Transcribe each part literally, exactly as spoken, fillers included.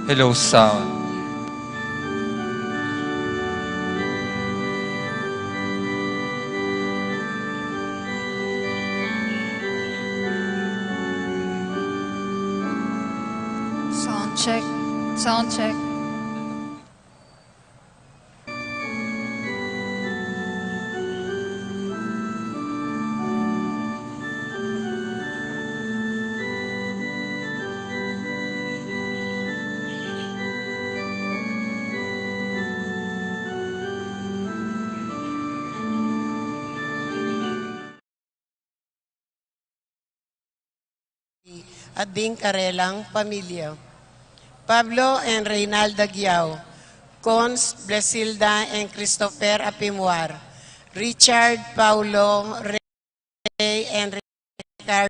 Hello, sound. Sound check. Sound check. At ding karelang pamilya. Pablo and Reynalda Giao, Cons Blasilda and Christopher Apimuar, Richard Paulo Rey and Ricardo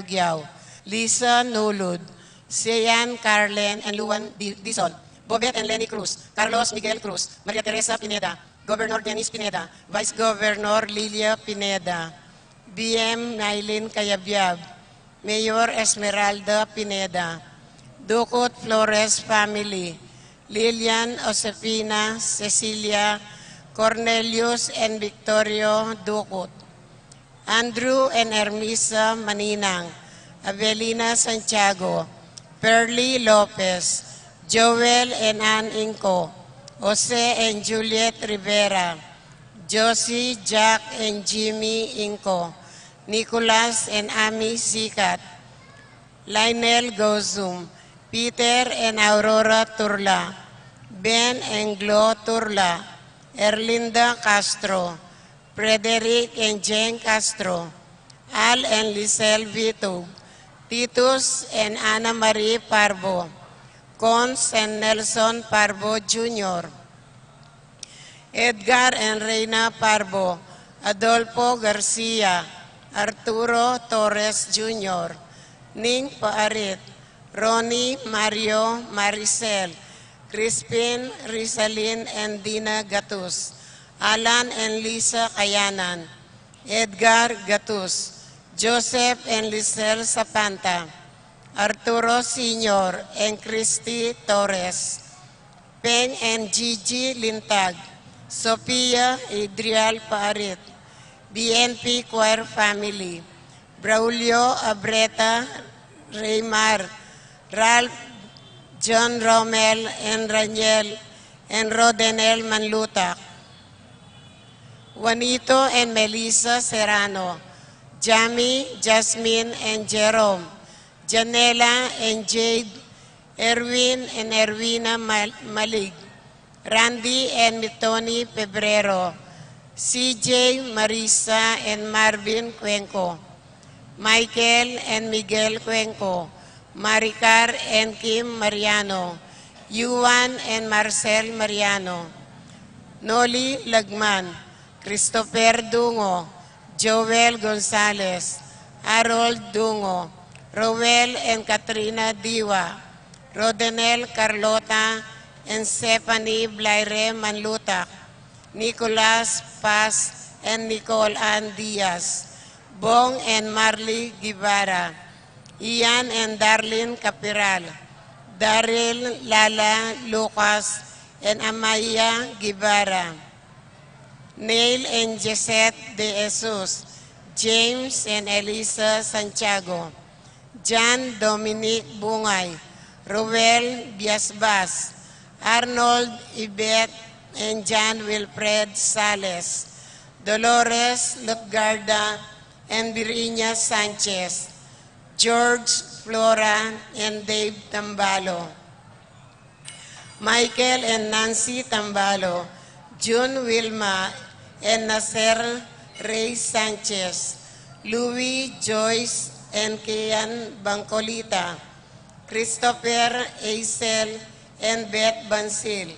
Giao, Lisa Nulud, Sean Carlen and Luan Di-, Dizon, Bobet and Lenny Cruz, Carlos Miguel Cruz, Maria Teresa Pineda, Governor Dennis Pineda, Vice Governor Lilia Pineda, B M Mylene Cayabyab, Mayor Esmeralda Pineda, Ducut Flores family, Lilian, Josefina, Cecilia, Cornelius and Victorio Ducut, Andrew and Ermisa Maninang, Avelina Santiago, Pearly Lopez, Joel and Ann Inco, Jose and Juliet Rivera, Josie, Jack and Jimmy Inco, Nicolas and Ami Sikat, Lionel Gozum, Peter and Aurora Turla, Ben and Glo Turla, Erlinda Castro, Frederick and Jane Castro, Al and Lisel Vitug, Titus and Ana Marie Parbo, Cons and Nelson Parbo Junior, Edgar and Reina Parbo, Adolfo Garcia, Arturo Torres Junior, Ning Paarit, Ronnie, Mario, Maricel, Crispin, Rizalin and Dina Gatus, Alan and Lisa Kayanan, Edgar Gatus, Joseph and Lisel Sapanta, Arturo Senior and Christy Torres, Peng and Gigi Lintag, Sophia Adrial Paarit, B N P Choir family, Braulio Abreta Raymar, Ralph, John Romel and Raniel, and Rodenel Manlutak, Juanito and Melissa Serrano, Jamie, Jasmine and Jerome, Janela and Jade, Erwin and Erwina Mal-, Malig, Randy and Mitoni Pebrero, C J, Marisa and Marvin Cuenco, Michael and Miguel Cuenco, Maricar and Kim Mariano, Yuan and Marcel Mariano, Noli Lagman, Christopher Dungo, Joel Gonzalez, Harold Dungo, Roel and Katrina Diwa, Rodenel Carlota and Stephanie Blaire Manlutak, Nicolas Paz and Nicole Ann Diaz, Bong and Marley Guevara, Ian and Darlene Capiral, Daryl, Lala, Lucas, and Amaya Guevara, Neil and Jesette De Jesus, James and Elisa Santiago, John Dominic Bungay, Roel Biasbas, Arnold, Yvette, and John Wilfred Sales, Dolores Lutgarda and Virginia Sanchez, George, Flora, and Dave Tambalo, Michael and Nancy Tambalo, June, Wilma and Nasser Rey Sanchez, Louis, Joyce and Kian Bangcolita, Christopher, Aisel and Beth Bansil,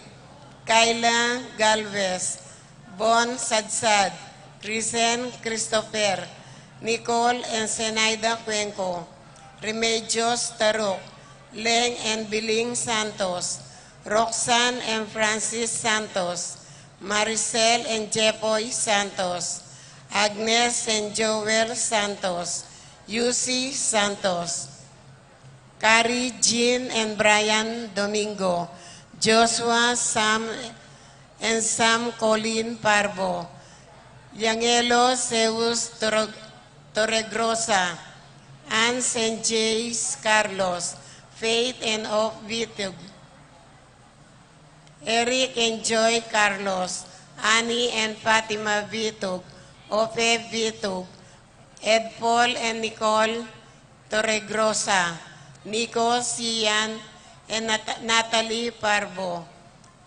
Kyla Galvez, Bon Sadsad, Risen Christopher, Nicole and Zenaida Cuenco, Remedios Taruk, Leng and Biling Santos, Roxanne and Francis Santos, Maricel and Jeffoy Santos, Agnes and Joel Santos, Yusi Santos, Kari Jean and Brian Domingo, Joshua Sam and Sam Colin Parbo, Yangelo Zeus Toro-, Torregrosa, Ann Saint Jace Carlos, Faith and Hope Vitug, Eric and Joy Carlos, Annie and Fatima Vitug, Ope Vitug, Ed Paul and Nicole Torregrosa, Nico Sian and Nat-, Natalie Parbo,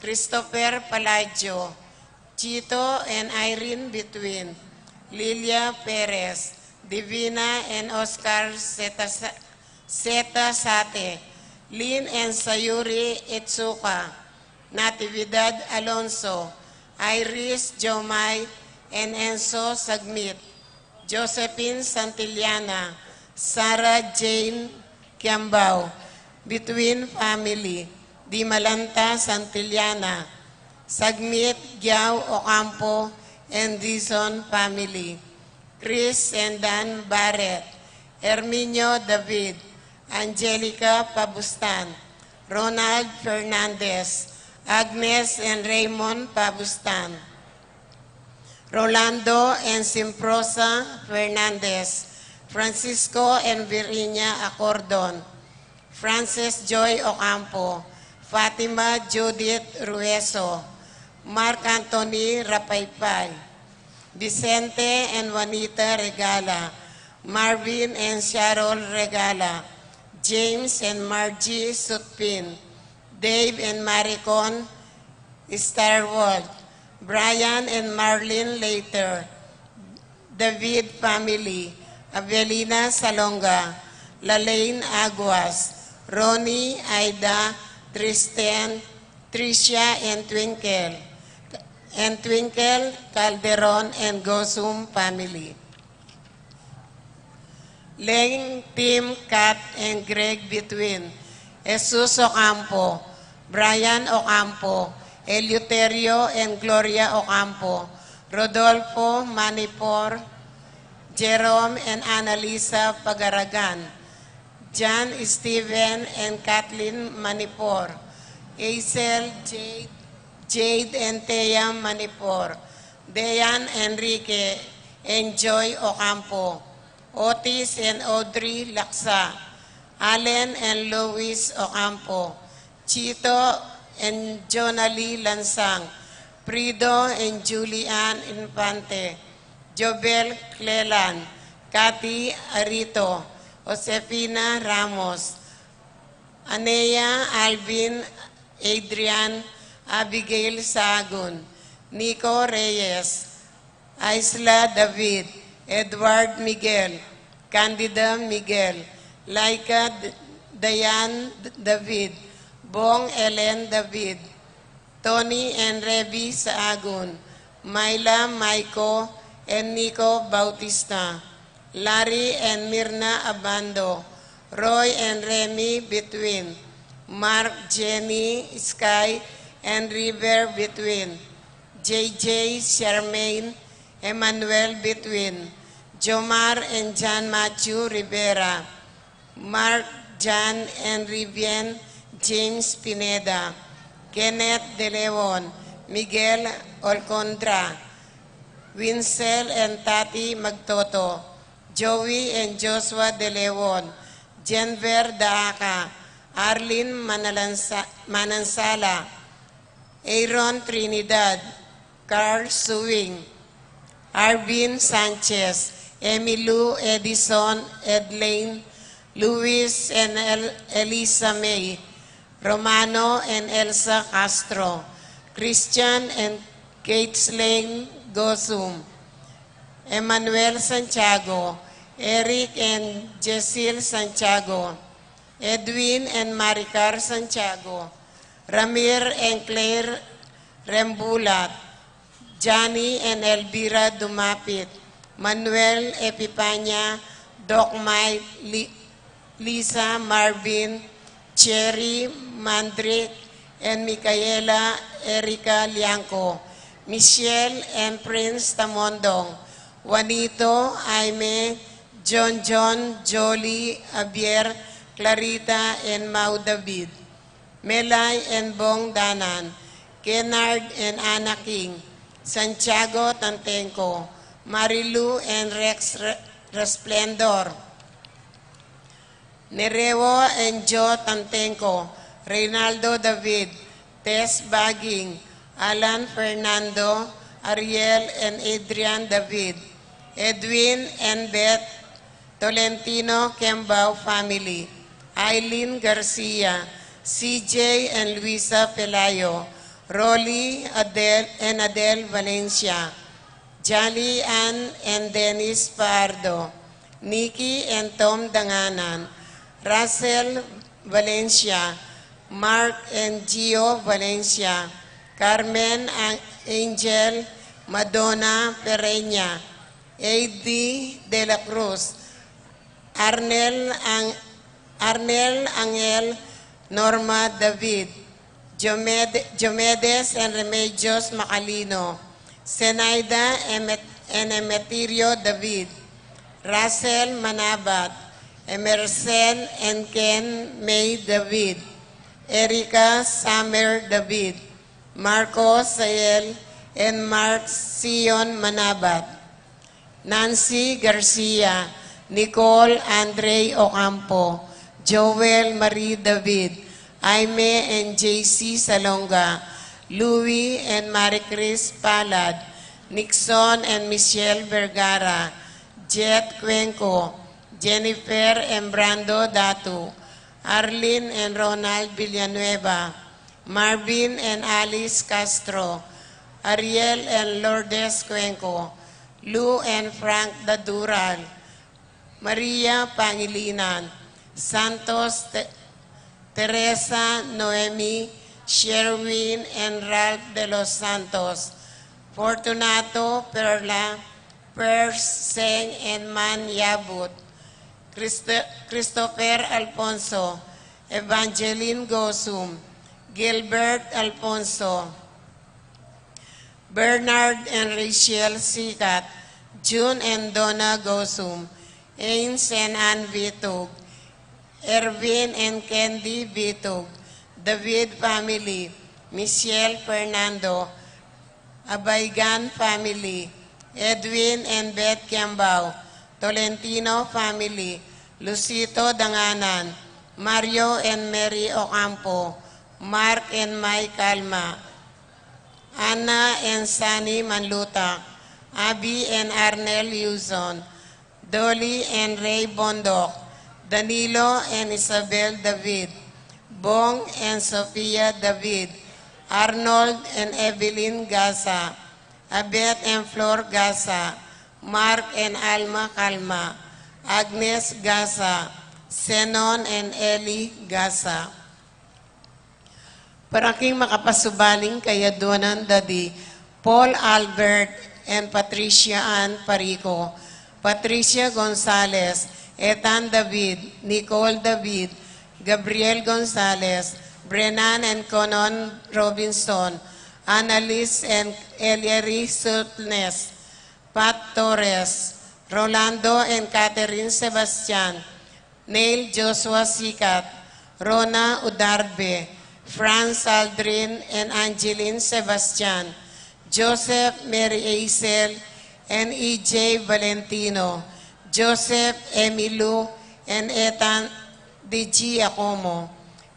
Christopher Palacio, Chito and Irene Between, Lilia Perez, Divina and Oscar Zeta-, Zeta Sate, Lynn and Sayuri Itsuka, Natividad Alonso, Iris Jomai and Enzo Sagmit, Josephine Santillana, Sarah Jane Kiambao, Between family, Dimalanta Santillana, Sagmit Giao Ocampo and Dizon family, Chris and Dan Barret, Herminio David, Angelica Pabustan, Ronald Fernandez, Agnes and Raymond Pabustan, Rolando and Simprosa Fernandez, Francisco and Virginia Acordon, Frances Joy Ocampo, Fatima Judith Rueso, Mark Anthony Rapaypay, Vicente and Juanita Regala, Marvin and Cheryl Regala, James and Margie Sutpin, Dave and Maricon Starwalt, Brian and Marlene Later, David family, Avelina Salonga, Lalaine Aguas, Ronnie, Aida, Tristan, Tricia, and Twinkle, and Twinkle Calderon and Gosum family. Leng, Tim, Kat, and Greg Between, Jesus Ocampo, Brian Ocampo, Eleuterio and Gloria Ocampo, Rodolfo Manipor, Jerome and Annalisa Pagaragan, John, Steven and Kathleen Manipor, Hazel, Jade, Jade and Thea Manipor, Dean, Enrique and Joy Ocampo, Otis and Audrey Laksa, Allen and Louis Ocampo, Chito and Jonalie Lansang, Prido and Julian Infante, Jobel Cleland, Kathy Arito, Josefina Ramos, Anea, Alvin, Adrian, Abigail Sagun, Nico Reyes, Isla David, Edward Miguel, Candida Miguel, Laika D-, Dayan David, Bong Ellen David, Tony and Revi Saagun, Myla, Maiko, and Nico Bautista, Larry and Mirna Abando, Roy and Remy Between, Mark, Jenny, Sky, and River Between, J J, Charmaine, Emmanuel Between, Jomar and John Matthew Rivera, Mark, John, and Rivian James Pineda, Kenneth De Leon, Miguel Olcondra, Winsel and Tati Magtoto, Joey and Joshua De Leon, Jenver Daaca, Arlene Manalansa-, Manansala, Aaron Trinidad, Carl Suing, Arvin Sanchez, Emilou Edison, Edlane, Luis and El-, Elisa May, Romano and Elsa Castro, Christian and Kate Slane Gosum, Emmanuel Santiago, Eric and Jecil Santiago, Edwin and Maricar Santiago, Ramir and Claire Rembulat, Johnny and Elvira Dumapit, Manuel Epipania, Doc Mike, Li-, Lisa, Marvin, Cherry, Mandrick, and Micaela Erica Liangco, Michelle and Prince Tamondong, Juanito, Aime, John John, Jolie, Javier, Clarita, and Mau David, Melay and Bong Danan, Kennard and Ana King, Santiago Tantenco, Marilu and Rex Re-, Resplendor, Nereo and Joe Tantenco, Reynaldo David, Tess Baging, Alan Fernando, Ariel and Adrian David, Edwin and Beth Tolentino Kembao family, Eileen Garcia, C J and Luisa Pelayo, Rolly Adel and Adel Valencia, Jolly Ann and Dennis Pardo, Nikki and Tom Danganan, Russell Valencia, Mark and Gio Valencia, Carmen Ang-, Angel, Madonna Pereña, A D De La Cruz, Arnel Ang-, Arnel Angel, Norma David, Diomede-, Diomedes and Remedios Macalino, Zenaida Emet-, and Emeterio David, Russell Manabat, Emerson and Ken May David, Erica Summer David, Marco Sael and Mark Sion Manabat, Nancy Garcia, Nicole Andre Ocampo, Joel Marie David, Aime and J C Salonga, Louis and Marie Chris Palad, Nixon and Michelle Vergara, Jet Cuenco, Jennifer and Brando Datu, Arlene and Ronald Villanueva, Marvin and Alice Castro, Ariel and Lourdes Cuenco, Lou and Frank Dadural, Maria Pangilinan, Santos Te-, Teresa, Noemi, Sherwin and Ralph De Los Santos, Fortunato, Perla, Pers, Seng and Man Yabut, Christ-, Christopher Alfonso, Evangeline Gosum, Gilbert Alfonso, Bernard and Rachel Sikat, June and Donna Gosum, Ains and Ann Vitug, Erwin and Candy Vitug, David family, Michelle Fernando, Abaigan family, Edwin and Beth Kiambao, Tolentino family, Lucito Danganan, Mario and Mary Ocampo, Mark and May Calma, Anna and Sunny Manlutak, Abby and Arnel Yuzon, Dolly and Ray Bondoc, Danilo and Isabel David, Bong and Sofia David, Arnold and Evelyn Gasa, Abet and Flor Gasa, Mark and Alma Calma, Agnes Gasa, Zenon and Ellie Gasa. Para king makapasubaling kayaduanan da di Paul Albert and Patricia Ann Parico, Patricia Gonzalez, Ethan David, Nicole David, Gabriel Gonzalez, Brennan and Conon Robinson, Annalise and Elieri Sutnes, Pat Torres, Rolando and Catherine Sebastian, Neil Joshua Sikat, Rona Udarbe, Franz Aldrin and Angeline Sebastian, Joseph Mary Aisel and E J Valentino, Joseph Emilu and Ethan D G Acomo,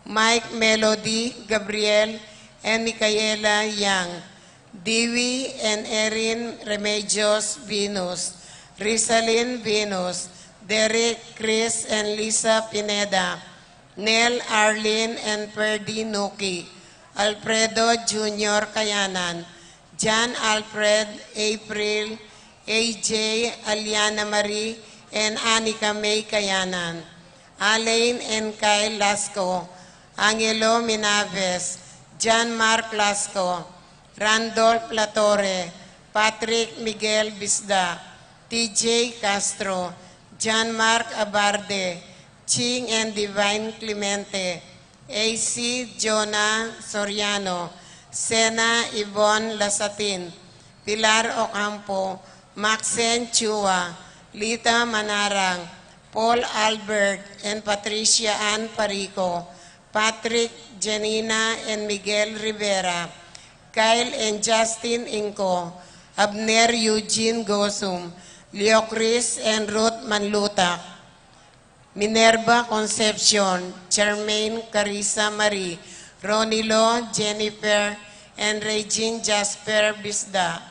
Mike Melody Gabriel and Micaela Yang, Dewey and Erin Remedios Venus, Rizalin Venus, Derek, Chris and Lisa Pineda, Nel, Arlene and Ferdy Nuki, Alfredo Junior Kayanan, John Alfred, April, A J, Aliana Marie and Anika May Kayanan, Alain and Kyle Lasco, Angelo Minaves, John Mark Lasco, Randolph Latorre, Patrick Miguel Bisda, T J Castro, John Mark Abarde, Ching and Divine Clemente, A C Jonah Soriano, Sena Yvonne Lasatin, Pilar Ocampo, Maxine Chua, Lita Manarang, Paul Albert and Patricia Ann Parico, Patrick, Janina and Miguel Rivera, Kyle and Justin Inco, Abner Eugene Gosum, Leo Chris and Ruth Manlutak, Minerva Concepcion, Charmaine Carissa Marie, Ronilo, Jennifer and Regine Jasper Bisda,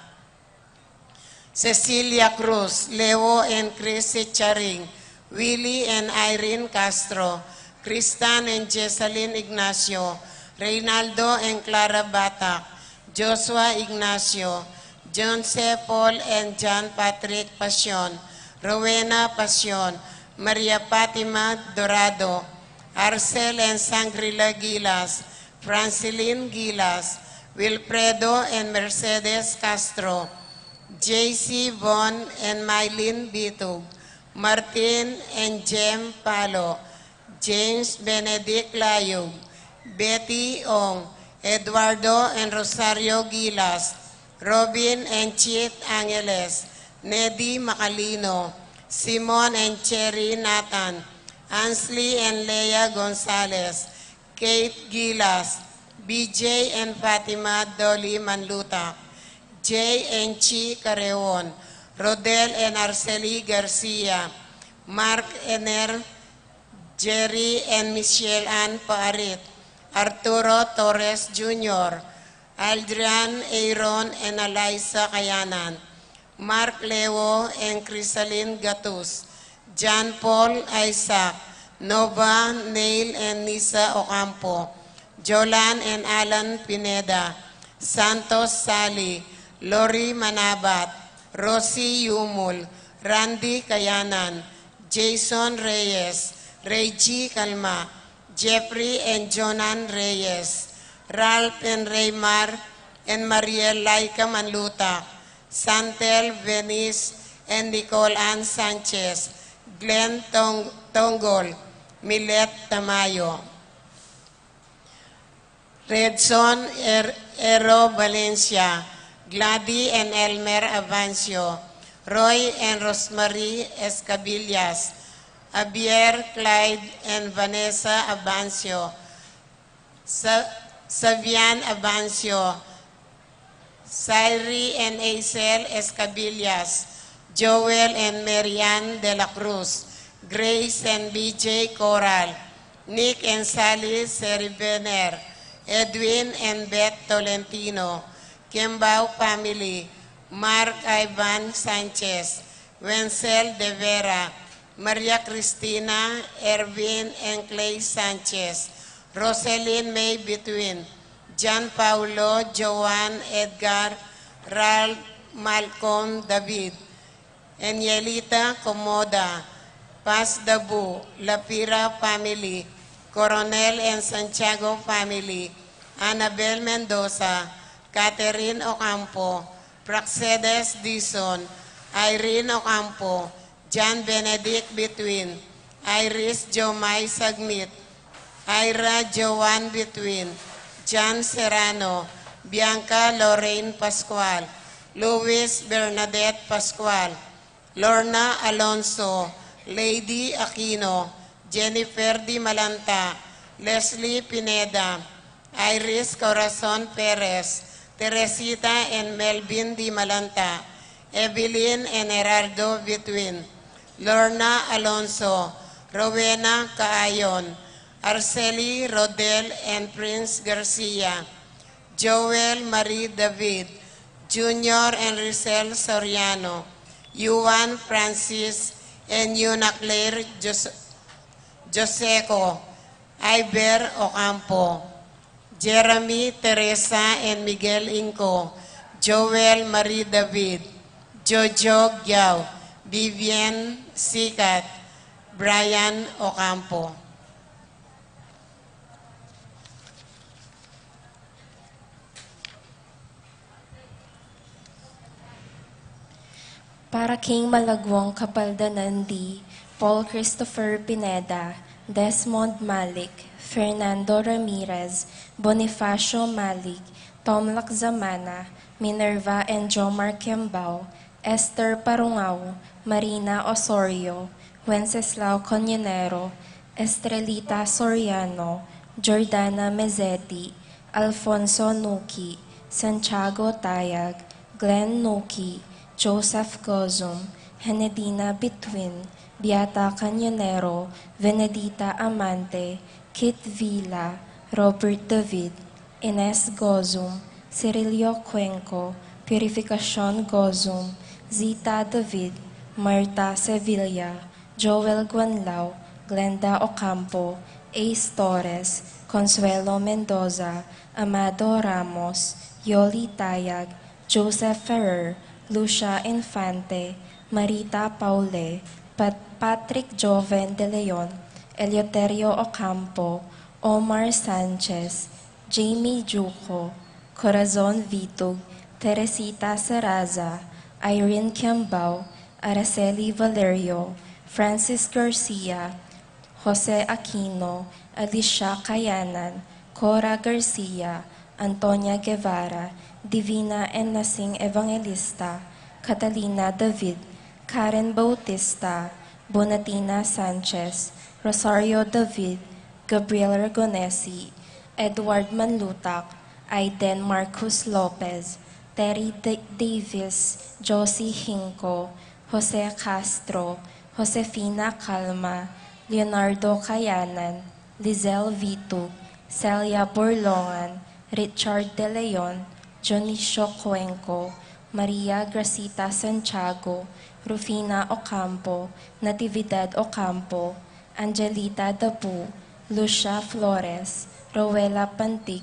Cecilia Cruz, Leo and Chris Charing, Willie and Irene Castro, Kristan and Jessalyn Ignacio, Reynaldo and Clara Batak, Joshua Ignacio, Jonse Paul and John Patrick Pasion, Rowena Pasion, Maria Fatima Dorado, Arcel and Sangrila Gilas, Francilin Gilas, Wilfredo and Mercedes Castro, J C Von and Mylene Bitug, Martin and Jem Palo, James Benedict Layug, Betty Ong, Eduardo and Rosario Gilas, Robin and Chit Angeles, Nedy Macalino, Simon and Cherry Nathan, Ansley and Lea Gonzalez, Kate Gilas, B J and Fatima Dolly Manlutak, Jay and Chi Careon, Rodel and Arceli Garcia, Mark Ener, Jerry and Michelle Ann Paarit, Arturo Torres Junior, Aldrian Aaron and Eliza Kayanan, Mark Leo and Crisalin Gatus, John Paul Isaac, Nova, Neil and Nisa Ocampo, Jolan and Alan Pineda, Santos Sally, Lori Manabat, Rosie Yumul, Randy Kayanan, Jason Reyes, Reggie Calma, Jeffrey and Jonan Reyes, Ralph and Raymar and Mariel Laika Manlutak, Santel Venice and Nicole Ann Sanchez, Glenn Tong- Tonggol, Milet Tamayo, Redson Er- Ero Valencia, Gladys and Elmer Avancio, Roy and Rosemary Escabillas, Javier, Clyde and Vanessa Avancio, Sa- Savian Avancio, Sairi and Aisel Escabillas, Joel and Marian de la Cruz, Grace and B J Coral, Nick and Sally Seribener, Edwin and Beth Tolentino, Kembao family, Mark Ivan Sanchez, Wenzel De Vera, Maria Cristina, Erwin and Clay Sanchez, Roselyn May Bituin, John Paulo, Joan, Edgar, Ralph, Malcolm, David, Enielita Comoda, Paz Dabu, Lapira family, Coronel and Santiago family, Annabel Mendoza, Catherine Ocampo, Praxedes Dizon, Irene Ocampo, John Benedict Bituin, Iris Jomai Sagmit, Ira Joan Bituin, John Serrano, Bianca Lorraine Pascual, Luis Bernadette Pascual, Lorna Alonso, Lady Aquino, Jennifer Di Malanta, Leslie Pineda, Iris Corazon Perez, Teresita and Melvin Di Malanta, Evelyn and Gerardo Bituin, Lorna Alonso, Rowena Caayon, Arceli Rodel and Prince Garcia, Joel Marie David, Junior and Rizal Soriano, Juan Francis and Yuna Claire Jos- Joseco, Iber Ocampo, Jeremy Teresa and Miguel Inco, Joel Marie David, Jojo Giao, Vivian Sikat, Brian Ocampo. Para king malagwang kapaldanan di Paul Christopher Pineda, Desmond Malik, Fernando Ramirez, Bonifacio Malik, Tom Lakzamana, Minerva and Jomar Kembao, Esther Parungao, Marina Osorio, Wenceslao Coñonero, Estrelita Soriano, Jordana Mezeti, Alfonso Nuki, Santiago Tayag, Glenn Nuki, Joseph Gozum, Henedina Bitwin, Beata Cañonero, Venedita Amante, Kit Villa, Robert David, Ines Gozum, Cirilio Cuenco, Purificacion Gozum, Zita David, Marta Sevilla, Joel Guanlao, Glenda Ocampo, Ace Torres, Consuelo Mendoza, Amado Ramos, Yoli Tayag, Joseph Ferrer, Lucia Infante, Marita Paule, Pat- Patrick Joven de Leon, Eleuterio Ocampo, Omar Sanchez, Jamie Juco, Corazon Vitug, Teresita Saraza, Irene Kiambao, Araceli Valerio, Francis Garcia, Jose Aquino, Alicia Kayanan, Cora Garcia, Antonia Guevara, Divina and Nasing Evangelista, Catalina David, Karen Bautista, Bonatina Sanchez, Rosario David, Gabriel Ragonesi, Edward Manlutak, Aiden Marcus Lopez, Terry D- Davis, Josie Hinco, Jose Castro, Josefina Calma, Leonardo Kayanan, Lizelle Vitug, Celia Borlongan, Richard De Leon, Dionisio Cuenco, Maria Gracita Santiago, Rufina Ocampo, Natividad Ocampo, Angelita Dapu, Lucia Flores, Rowela Pantig,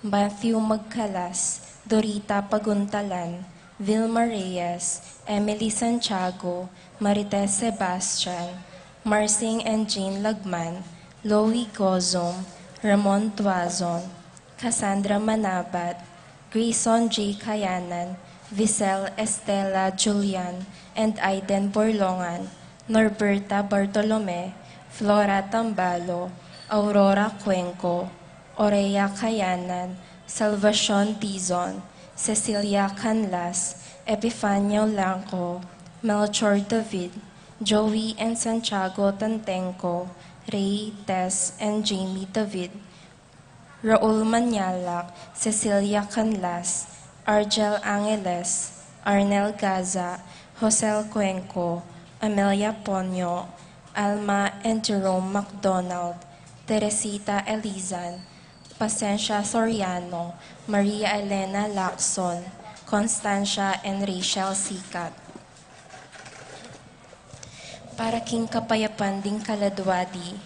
Matthew Magcalas, Dorita Paguntalan, Vilma Reyes, Emily Santiago, Marites Sebastian, Marsing and Jean Lagman, Louie Gozum, Ramon Tuazon, Cassandra Manabat, Grayson J Kayanan, Visel Estela Julian, and Aiden Borlongan, Norberta Bartolome, Flora Tambalo, Aurora Cuenco, Orea Kayanan, Salvacion Dizon, Cecilia Canlas, Epifanio Langco, Melchor David, Joey and Santiago Tantenco, Ray, Tess, and Jamie David, Raul Manyalak, Cecilia Canlas, Argel Angeles, Arnel Gaza, Josel Cuenco, Amelia Ponyo, Alma and Jerome MacDonald, Teresita Elizan, Pasencia Soriano, Maria Elena Lacson, Constancia and Rachel Sicat. Para king kapayapan ding kaladwa di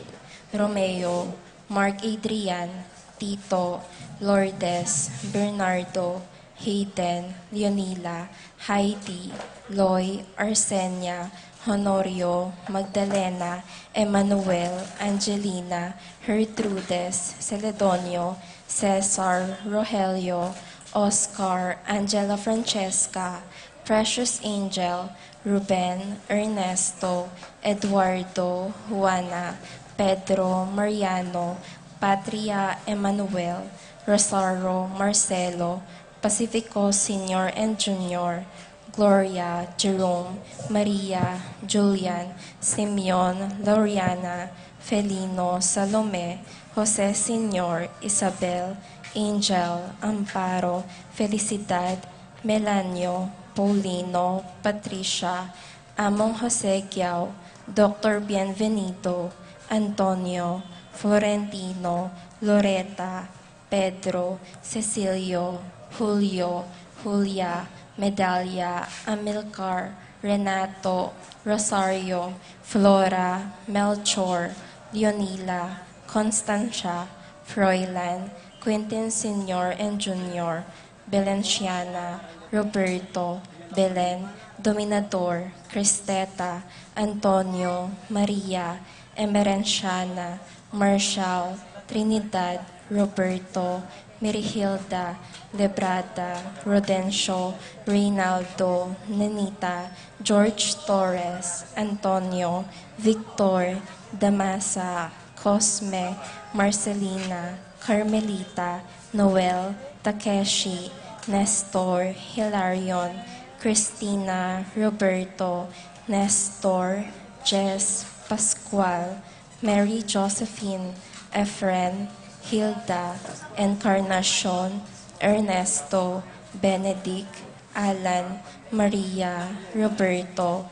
Romeo, Mark Adrian, Tito, Lourdes, Bernardo, Hayden, Leonila, Heidi, Loy, Arsenia, Honorio, Magdalena, Emmanuel, Angelina, Gertrudes, Celedonio, Cesar, Rogelio, Oscar, Angela Francesca, Precious Angel, Ruben, Ernesto, Eduardo, Juana, Pedro, Mariano, Patria, Emmanuel, Rosaro, Marcelo, Pacifico Senior and Junior, Gloria, Jerome, Maria, Julian, Simeon, Loriana, Felino, Salome, Jose Senior, Isabel, Angel, Amparo, Felicidad, Melanio, Paulino, Patricia, Among Jose Giao, Doctor Bienvenido, Antonio, Florentino, Loreta, Pedro, Cecilio, Julio, Julia, Medalia, Amilcar, Renato, Rosario, Flora, Melchor, Leonila, Constancia, Froilan, Quintin Senior and Junior, Belenciana, Roberto, Belen, Dominador, Cristeta, Antonio, Maria, Emerenciana, Marshall, Trinidad, Roberto, Mirihilda, Lebrada, Rodencio, Reynaldo, Nenita, George Torres, Antonio, Victor, Damasa, Cosme, Marcelina, Carmelita, Noel, Takeshi, Nestor, Hilarion, Christina, Roberto, Nestor, Jess, Pascual, Mary Josephine, Efren, Hilda, Encarnacion, Ernesto, Benedict, Alan, Maria, Roberto,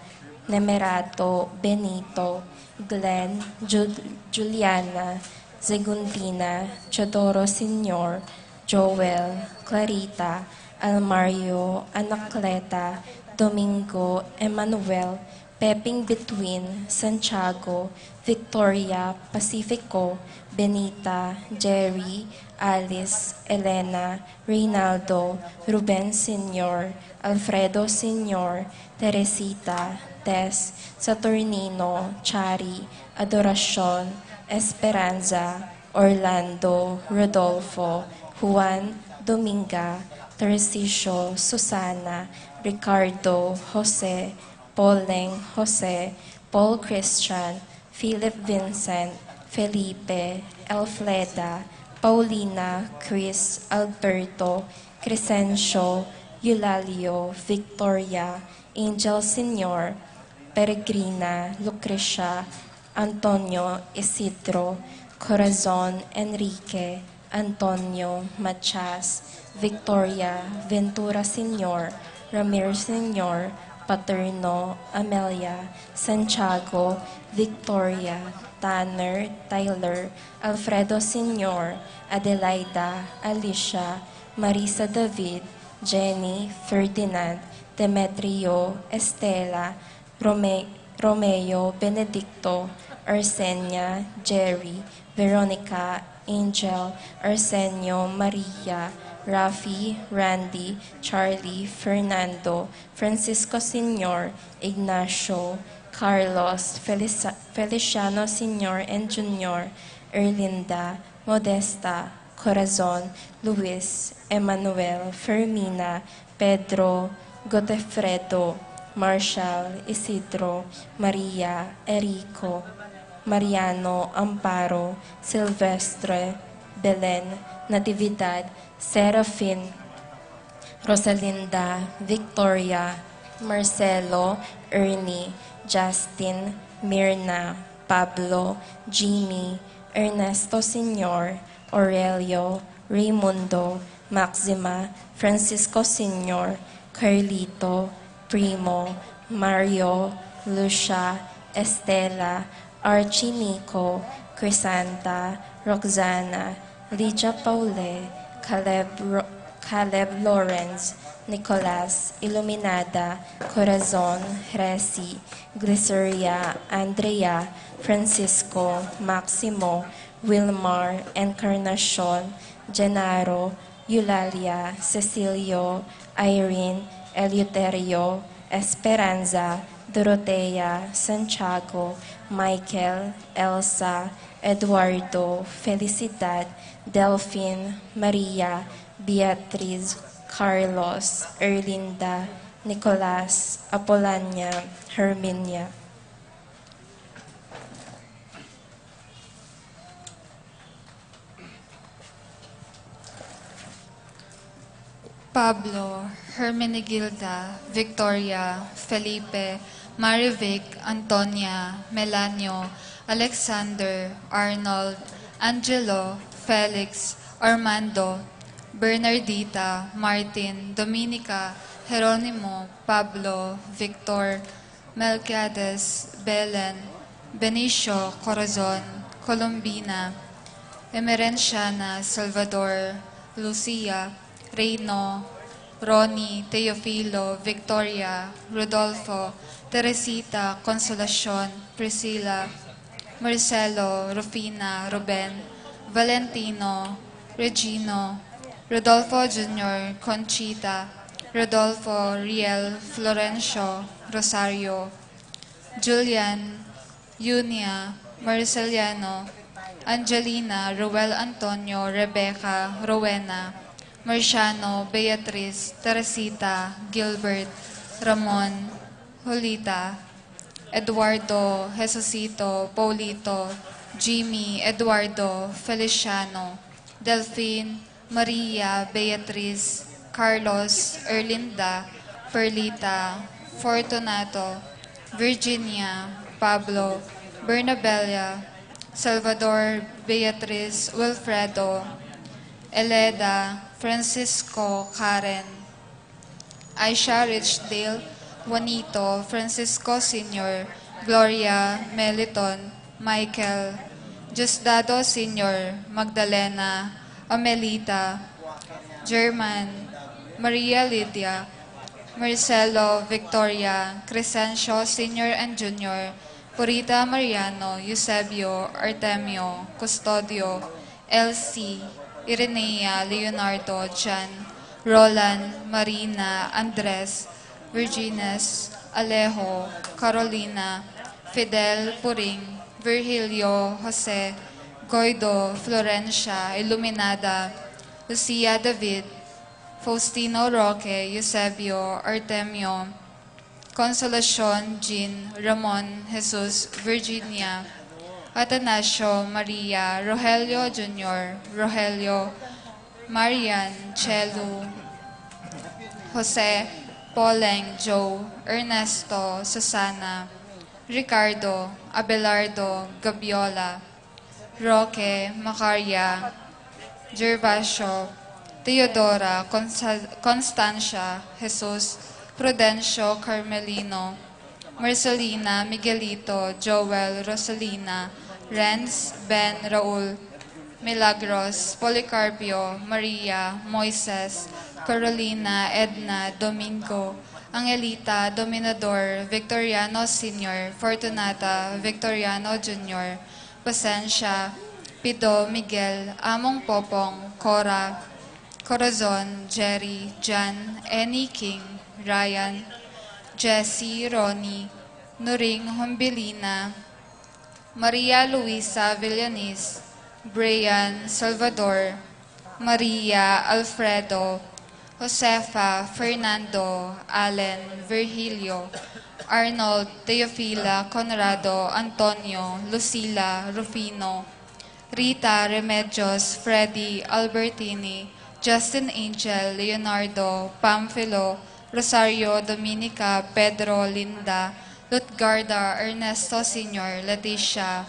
Nemerato, Benito, Glenn, Jul- Juliana, Zegundina, Teodoro Senior, Joel, Clarita, Almario, Anacleta, Domingo, Emmanuel, Peping Between, Santiago, Victoria, Pacifico, Benita, Jerry, Alice, Elena, Reynaldo, Ruben Senior, Alfredo Senior, Teresita, Tess, Saturnino, Chari, Adoracion, Esperanza, Orlando, Rodolfo, Juan, Dominga, Tarcisio, Susana, Ricardo, Jose, Pauleng, Jose, Paul Christian, Philip Vincent, Felipe, Elfleda, Paulina, Chris, Alberto, Crescencio, Eulalio, Victoria, Angel Senior, Peregrina, Lucrecia, Antonio, Isidro, Corazon, Enrique, Antonio, Machas, Victoria, Ventura Senior, Ramir Senior, Paterno, Amelia, Santiago, Victoria, Tanner, Tyler, Alfredo Senior, Adelaida, Alicia, Marisa David, Jenny, Ferdinand, Demetrio, Estela, Rome- Romeo, Benedicto, Arsenia, Jerry, Veronica, Angel, Arsenio, Maria, Rafi, Randy, Charlie, Fernando, Francisco Senior, Ignacio, Carlos, Felisa- Feliciano Senior and Junior, Erlinda, Modesta, Corazon, Luis, Emmanuel, Fermina, Pedro, Godefredo, Marshall, Isidro, Maria, Erico, Mariano, Amparo, Silvestre, Belen, Natividad, Serafin, Rosalinda, Victoria, Marcelo, Ernie, Justin, Mirna, Pablo, Jimmy, Ernesto Senior, Aurelio, Raimundo, Maxima, Francisco Senior, Carlito, Primo, Mario, Lucia, Estela, Archie, Nico, Crisanta, Roxana, Lydia, Paule, Caleb, Ro- Caleb, Lawrence, Nicolas, Iluminada, Corazon, Resi, Glyceria, Andrea, Francisco, Maximo, Wilmar, Encarnacion, Genaro, Eulalia, Cecilio, Irene, Eleuterio, Esperanza, Dorotea, Santiago, Michael, Elsa, Eduardo, Felicidad, Delfin, Maria, Beatriz, Carlos, Erlinda, Nicolas, Apolania, Herminia. Pablo, Hermenegilda, Victoria, Felipe, Marivic, Antonia, Melanio, Alexander, Arnold, Angelo, Felix, Armando, Bernardita, Martin, Dominica, Jeronimo, Pablo, Victor, Melquiades, Belen, Benicio, Corazon, Colombina, Emerenciana, Salvador, Lucia, Reino, Ronnie, Teofilo, Victoria, Rodolfo, Teresita, Consolacion, Priscilla, Marcelo, Rufina, Ruben, Valentino, Regino, Rodolfo Junior, Conchita, Rodolfo, Riel, Florencio, Rosario, Julian, Yunia, Marceliano, Angelina, Roel Antonio, Rebecca, Rowena, Marciano, Beatriz, Teresita, Gilbert, Ramon, Julita, Eduardo, Jesusito, Paulito, Jimmy, Eduardo, Feliciano, Delfin, Maria, Beatriz, Carlos, Erlinda, Perlita, Fortunato, Virginia, Pablo, Bernabella, Salvador, Beatriz, Wilfredo, Eleda, Francisco, Karen, Aisha, Richdale, Juanito, Francisco Senior, Gloria, Meliton, Michael, Diosdado Senior, Magdalena, Amelita, German, Maria Lydia, Marcelo, Victoria, Crescencio Senior and Junior, Purita, Mariano, Eusebio, Artemio, Custodio, Elsie, Irenea, Leonardo, Jan, Roland, Marina, Andres, Virgines, Alejo, Carolina, Fidel, Puring, Virgilio, Jose, Guido, Florencia, Iluminada, Lucia, David, Faustino, Roque, Eusebio, Artemio, Consolacion, Jean, Ramon, Jesus, Virginia, Atanasio, Maria, Rogelio Junior, Rogelio, Marian, Chelu, Jose, Poleng, Joe, Ernesto, Susana, Ricardo, Abelardo, Gabiola, Roque, Macaria, Gervasio, Teodora, Consa-, Constancia, Jesus, Prudencio, Carmelino, Marcelina, Miguelito, Joel, Rosalina, Renz, Ben, Raul, Milagros, Policarpio, Maria, Moises, Carolina, Edna, Domingo, Angelita, Dominador, Victoriano Senior, Fortunata, Victoriano Junior, Pasensia, Pido, Miguel, Among Popong, Cora, Corazon, Jerry, Jan, Annie, King, Ryan, Jesse, Ronnie, Nuring, Humbilina, Maria Luisa, Villanis, Brian, Salvador, Maria, Alfredo, Josefa, Fernando, Allen, Virgilio, Arnold, Teofila, Conrado, Antonio, Lucila, Rufino, Rita, Remedios, Freddy, Albertini, Justin, Angel, Leonardo, Pamphilo, Rosario, Dominica, Pedro, Linda, Lutgarda, Ernesto Senior, Leticia,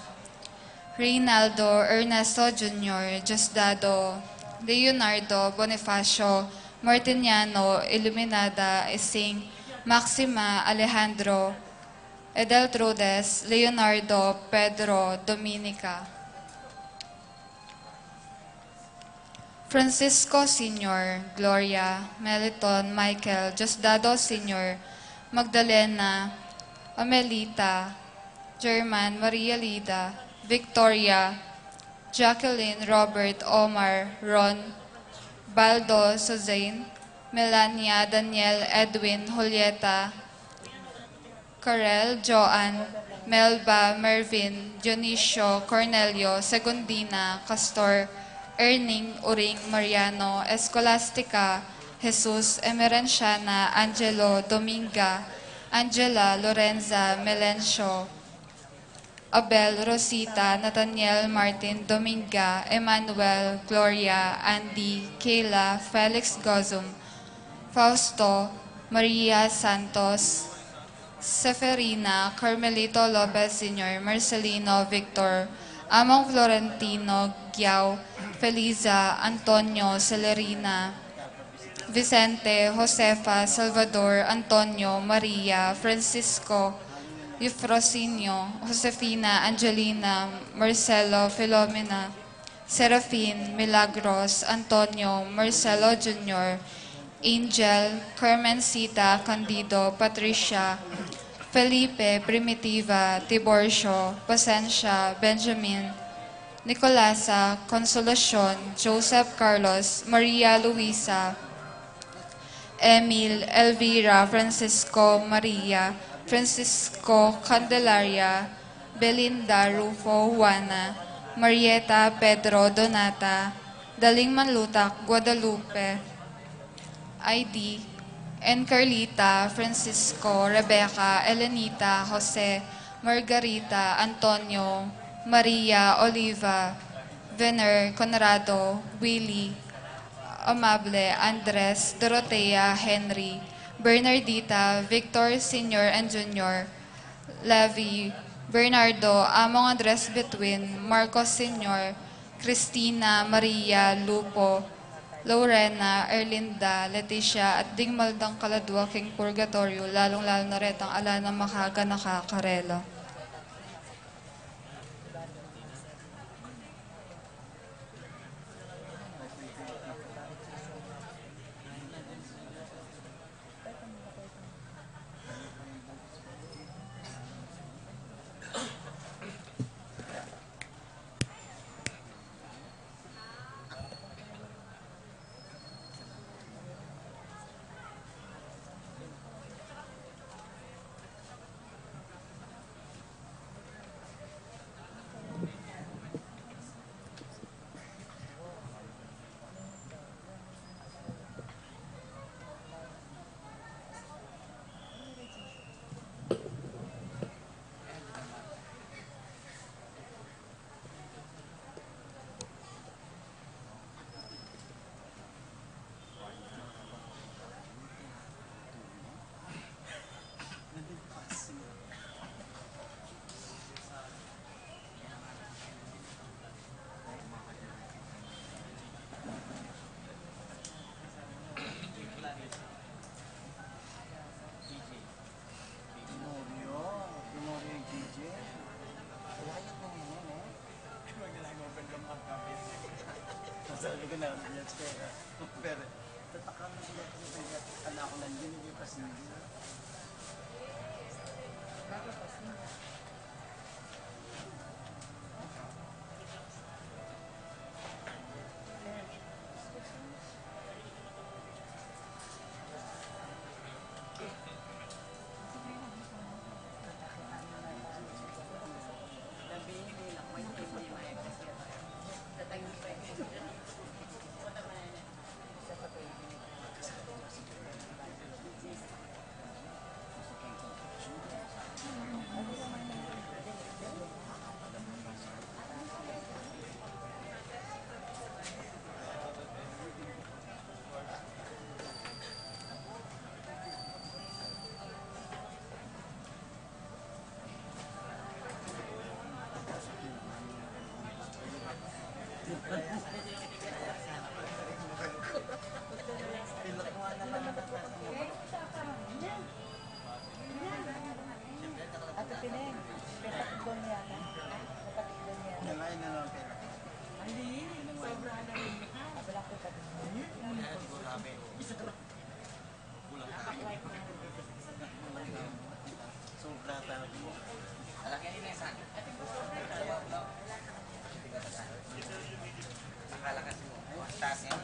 Reynaldo, Ernesto Junior, Diosdado, Leonardo, Bonifacio, Martiniano, Iluminada, Ising, Maxima, Alejandro, Edeltrudes, Leonardo, Pedro, Dominica, Francisco Senior, Gloria, Meliton, Michael, Diosdado Senior, Magdalena, Amelita, German, Maria Lida, Victoria, Jacqueline, Robert, Omar, Ron, Baldo, Suzanne, Melania, Daniel, Edwin, Julieta, Karel, Joan, Melba, Mervin, Dionisio, Cornelio, Segundina, Castor, Erning, Uring, Mariano, Escolastica, Jesus, Emerenciana, Angelo, Dominga, Angela, Lorenza, Melencio, Abel, Rosita, Nathaniel, Martin, Dominga, Emmanuel, Gloria, Andy, Kayla, Felix, Gozum, Fausto, Maria, Santos, Seferina, Carmelito, Lopez Senior, Marcelino, Victor, Among, Florentino, Giao, Feliza, Antonio, Celerina, Vicente, Josefa, Salvador, Antonio, Maria, Francisco, Eufrosinio, Josefina, Angelina, Marcelo, Filomena, Serafin, Milagros, Antonio, Marcelo Junior, Angel, Carmencita, Candido, Patricia, Felipe, Primitiva, Tiborcio, Pasensia, Benjamin, Nicolasa, Consolacion, Joseph, Carlos, Maria Luisa, Emil, Elvira, Francisco, Maria, Francisco, Candelaria, Belinda, Rufo, Juana, Marieta, Pedro, Donata, Daling Manlutak, Guadalupe, Aidi, Encarlita, Francisco, Rebecca, Elenita, Jose, Margarita, Antonio, Maria, Oliva, Vener, Conrado, Willy, Amable, Andres, Dorotea, Henry, Bernardita, Victor Senior and Junior, Levi, Bernardo, Among Andres Betwin, Marcos Senior, Cristina, Maria, Lupo, Lorena, Erlinda, Leticia, at ding maldang kaladua king purgatoryo, lalung-lalu na retang ala nang makaganaka karela. Tenorio, Tenorio G J. Layat na ngayon, eh. Sabi ko na, yes, pero, pero, tatakam na sila kasi, anak ko lang din, hindi pa sila. Ate Pining, petakbo niya. Petakbo niya. Hindi, sobra na rin. Abala ko pa din. Sobra tayo. Nakalakas mo. Taas yan.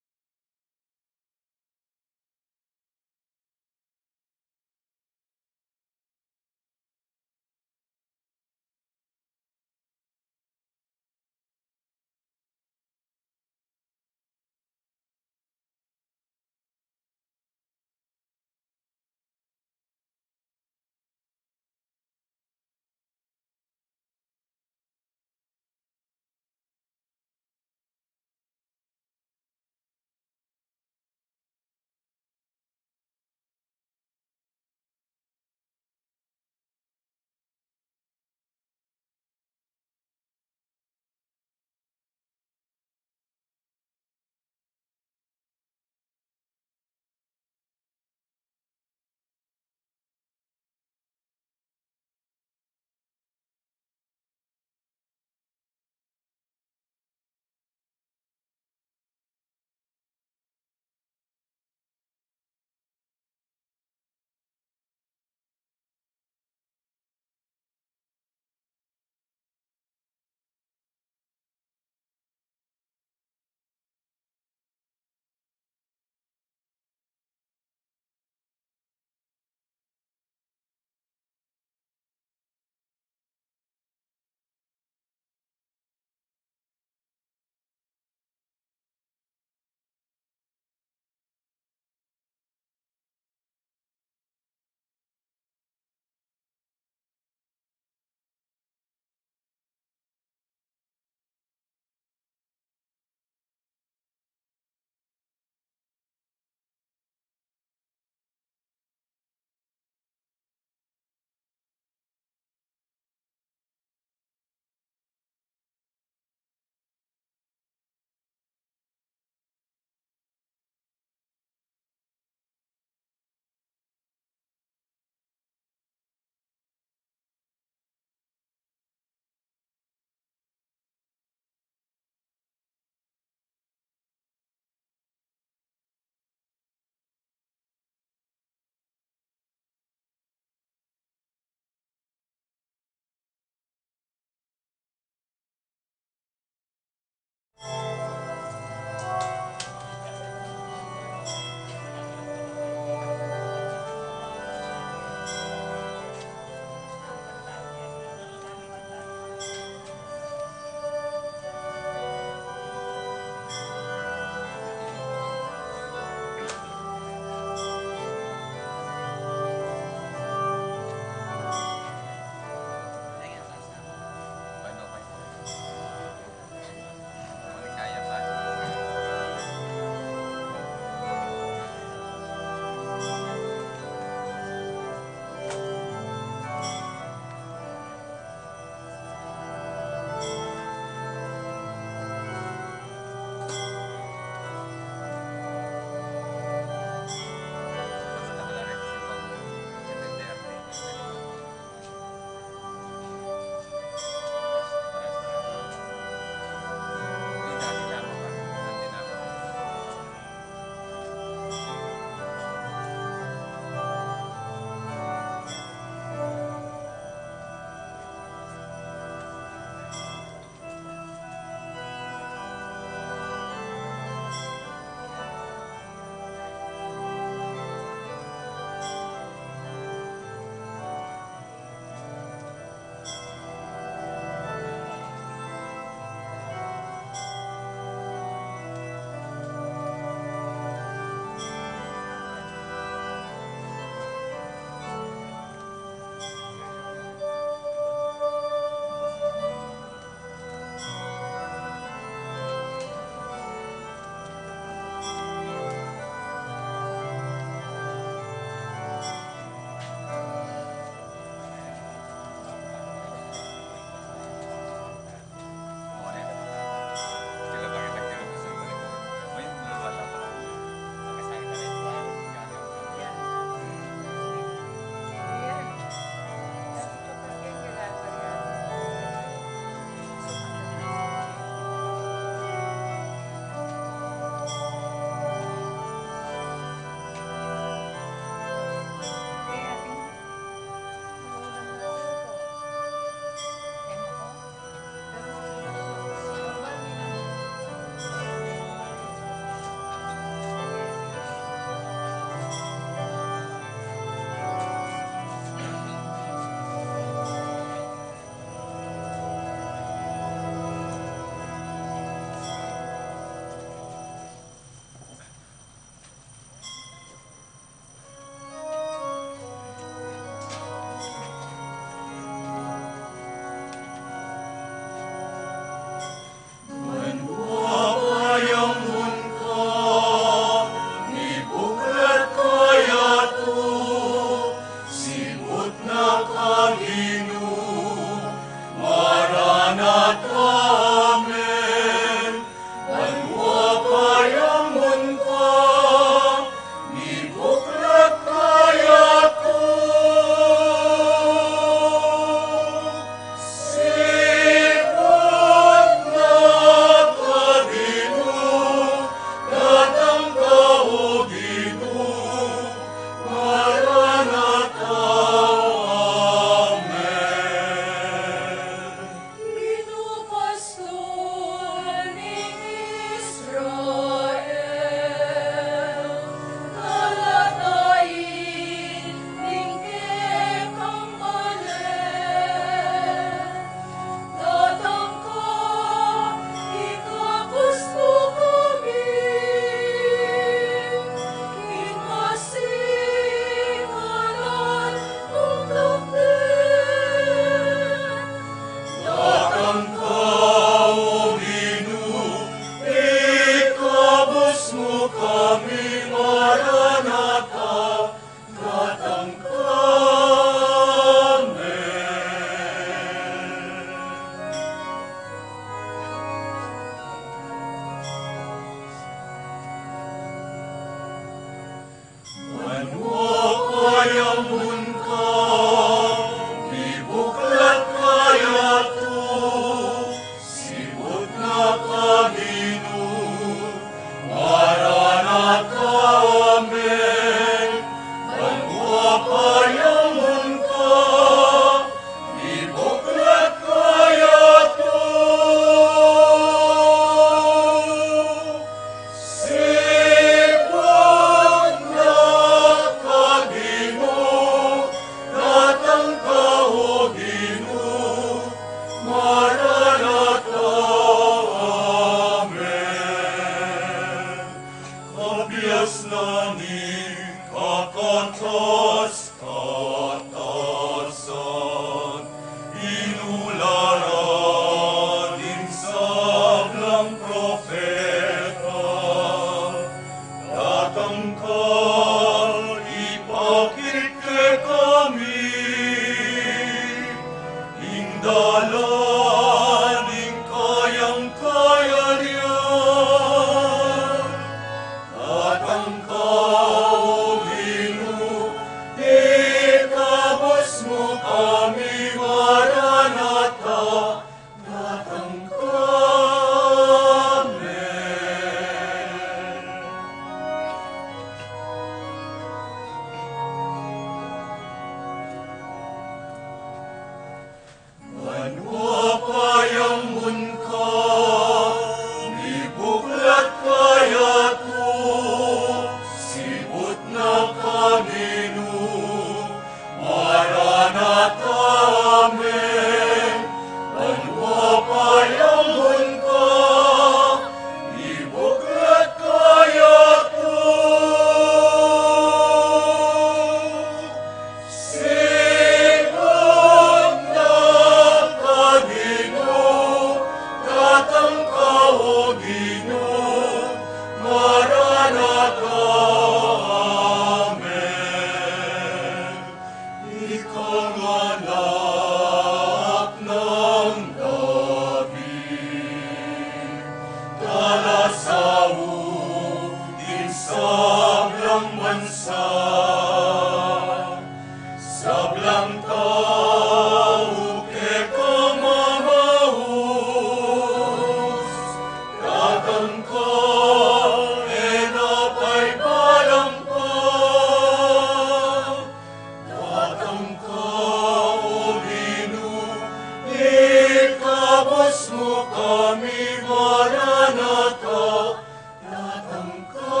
Kami, Maranatha, datang ka.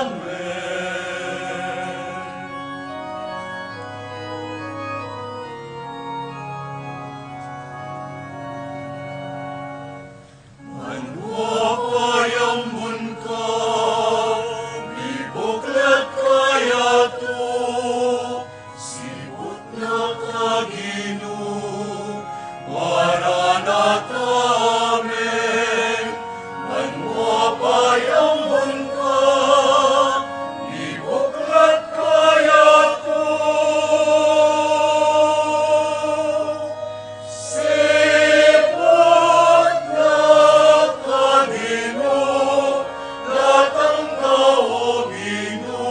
Amen. Banua payambun ka, mibuklat ka yatu, siput na ka Ginu, Maranatha, amen. Banua payambun ka, mibuklat ka yatu, siput na ka Ginu, datang ka, o Ginu,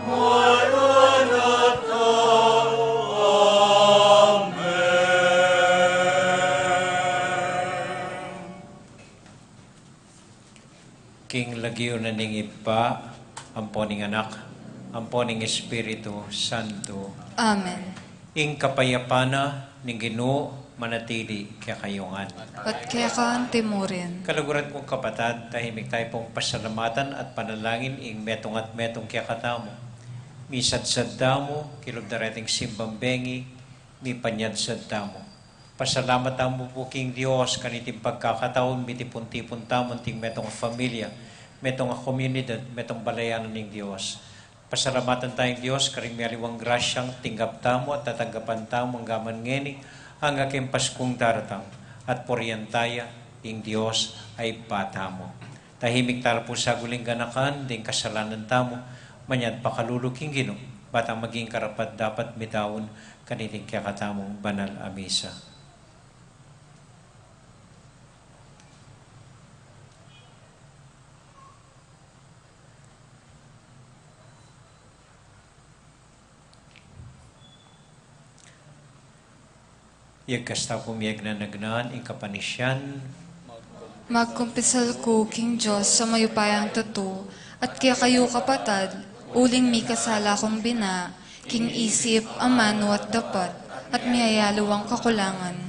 Maranatha, amen. King lagyu na ning Ibpa, ampo ning Anak, ampo ning Espiritu Santo. Amen. Ing kapayapan na ning Ginu manatili kekayu ngan. At keka antimurin. Kaluguran kung kapatad, tahimik tayu pung pasalamatan at panalangin ing metung at metung kekatamu. Misadsad tamu, kilub da reting simbang bengi, mipanyadsad tamu. Pasalamat tamu pu king Dios, kaniting pagkakataun, mitipun-tipun tamu, anting metung a familia, metung a komunidad, metung balayan ning Dios. Pasalamatan taya ing Dios, karing miyaliwang grasyang tinggap tamu at tatanggapan tamu, angga man ngeni, angga king Paskung daratang, at purian taya ing Dios a Ibpa tamu. Tahimik tala pu saguli king ganakan ding kasalanan tamu, manyad pakalulu king Ginu, bang maging karapat-dapat midaun kaniting kekatamung banal a misa. Yagkas ta pu miyagnanagnaan ing kapanisian. Magkumpisal ku king Dios a mayupayang tutu, at kekayu kapatad, uling mikasala kung bina, king isip, amanu at dapat, at miyayaliwang kakulangan.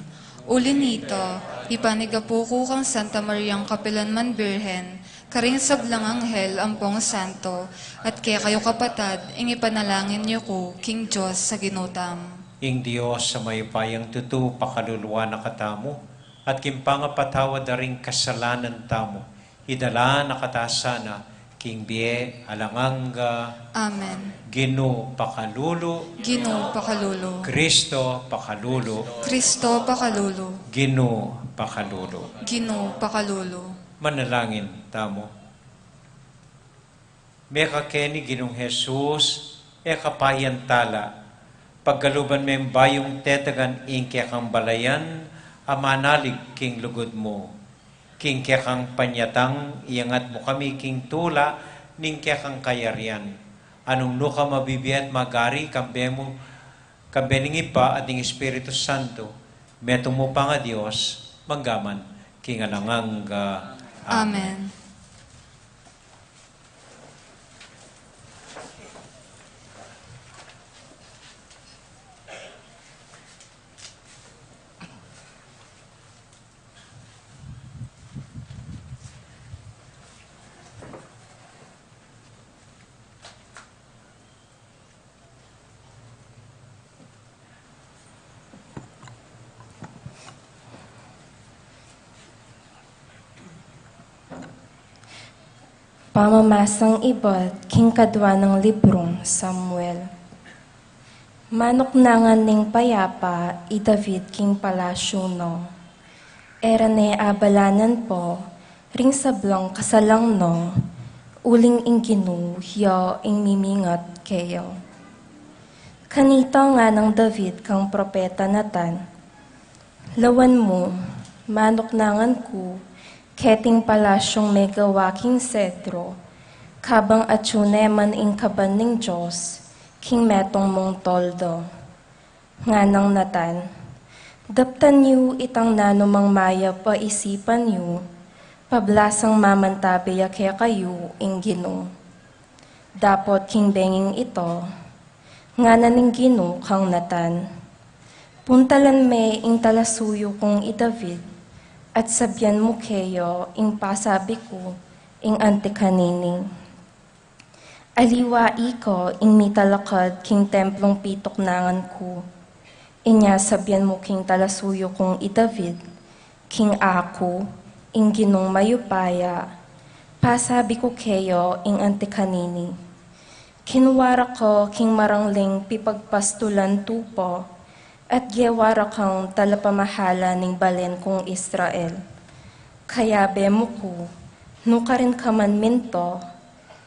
Uli nita, ipanigapu ku kang Santa Mariang kapilan man Birhen, karing sablang anghel ampong santo, at kekayu kapatad, ing ipanalangin yu ku king Dios a Ginu tamu. Ing Dios a mayupayang tutu pakaluluan na katamu, at king pangapatawad da ring kasalanan tamu, idala na kata sana king bie alang angga. Amen. Ginu pakalulu. Ginu pakalulu. Kristo pakalulu. Kristo pakalulu. Ginu pakalulu. Ginu pakalulu. Manalangin tamu. Mekakeni Ginung Jesus, e ka payantala, pagkaluban me ing bayung tetagan ing kekang balayan a manalig king lugud mu. King kekang panyatang, iyangat mu kami king tula ning kekang kayarian. Anung nu ka mabibie at magari, kambe mu, kambe ning Ibpa at ning Espiritu Santo, metung mu pa nga Dios, mangga man king alang angga. Amen. Amen. Pamamasang ibat king kadwa nang librung Samuel. Manuknangan ning payapa i David king palasyu na. E ra ne abalanan pa ring sablang kasalang na, uling ing Ginu ya ing mimingat keya. Kanita ngana nang David kang propeta Natan, "Lawan mu, manuknangan ku keting palasyung megawa king sedro, kabang atyu ne man ing kaban ning Dios king metung mung toldo." Ngana nang Natan, "Daptan yu itang nanumang mayap a isipan yu, pablasang mamantabe ya kekayu ing Ginu." Dapot king benging ita, ngana ning Ginu kang Natan, Puntalan me ing talasuyu kung i David, at sabian mu keya ing pasabi ku ing anti kanini. Aliwa ika ing mitalakad king templung pituknangan ku. Inya sabian mu king talasuyu kung i David, king aku, ing Ginung mayupaya, pasabi ku keya ing anti kanini. Kinwa ra ka king marangling pipagpastulan tupa, at gewa ra kang talapamahala ning balen kung Israel. Kayabe mu ku, nukarin ka man minta,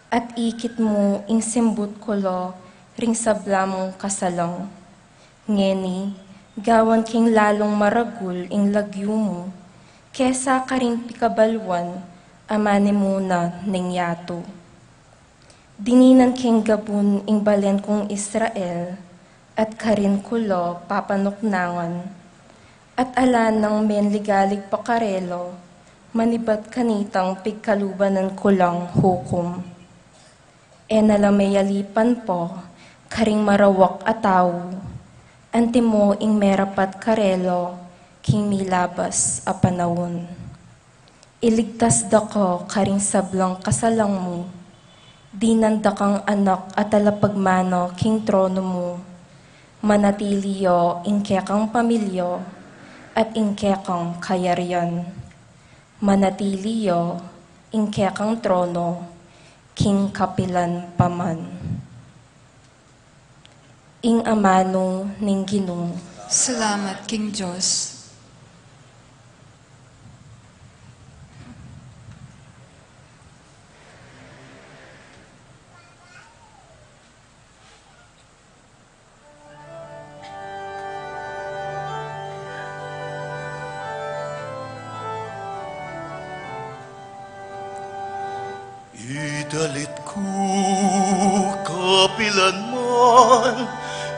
at ikit mu ing simbut ku la ring sabla mung kasalang. Ngeni, gawan king lalung maragul ing lagyu mu, kesa karing pikabaluan a manimuna ning yatu. Dininan keng gabun ing balen kung Israel, at karin ku la papanuknangan, at ala nang menligalig pa karela, manibat kanitang pigkalubanan ku lang hukum. E na la meyalipan pa karing marawak a tau, antimo ing merapat karela king milabas a panaun. Iligtas da ka karing sablang kasalang mu, dinan da kang anak a talapagmana king trono mu, manatili ya ing kekang pamilya at ing kekang kayarian. Manatili ya ing kekang trono king kapilan pa man. Ing amanu ning Ginu. Salamat king Dios. Idalit ku kapilan man,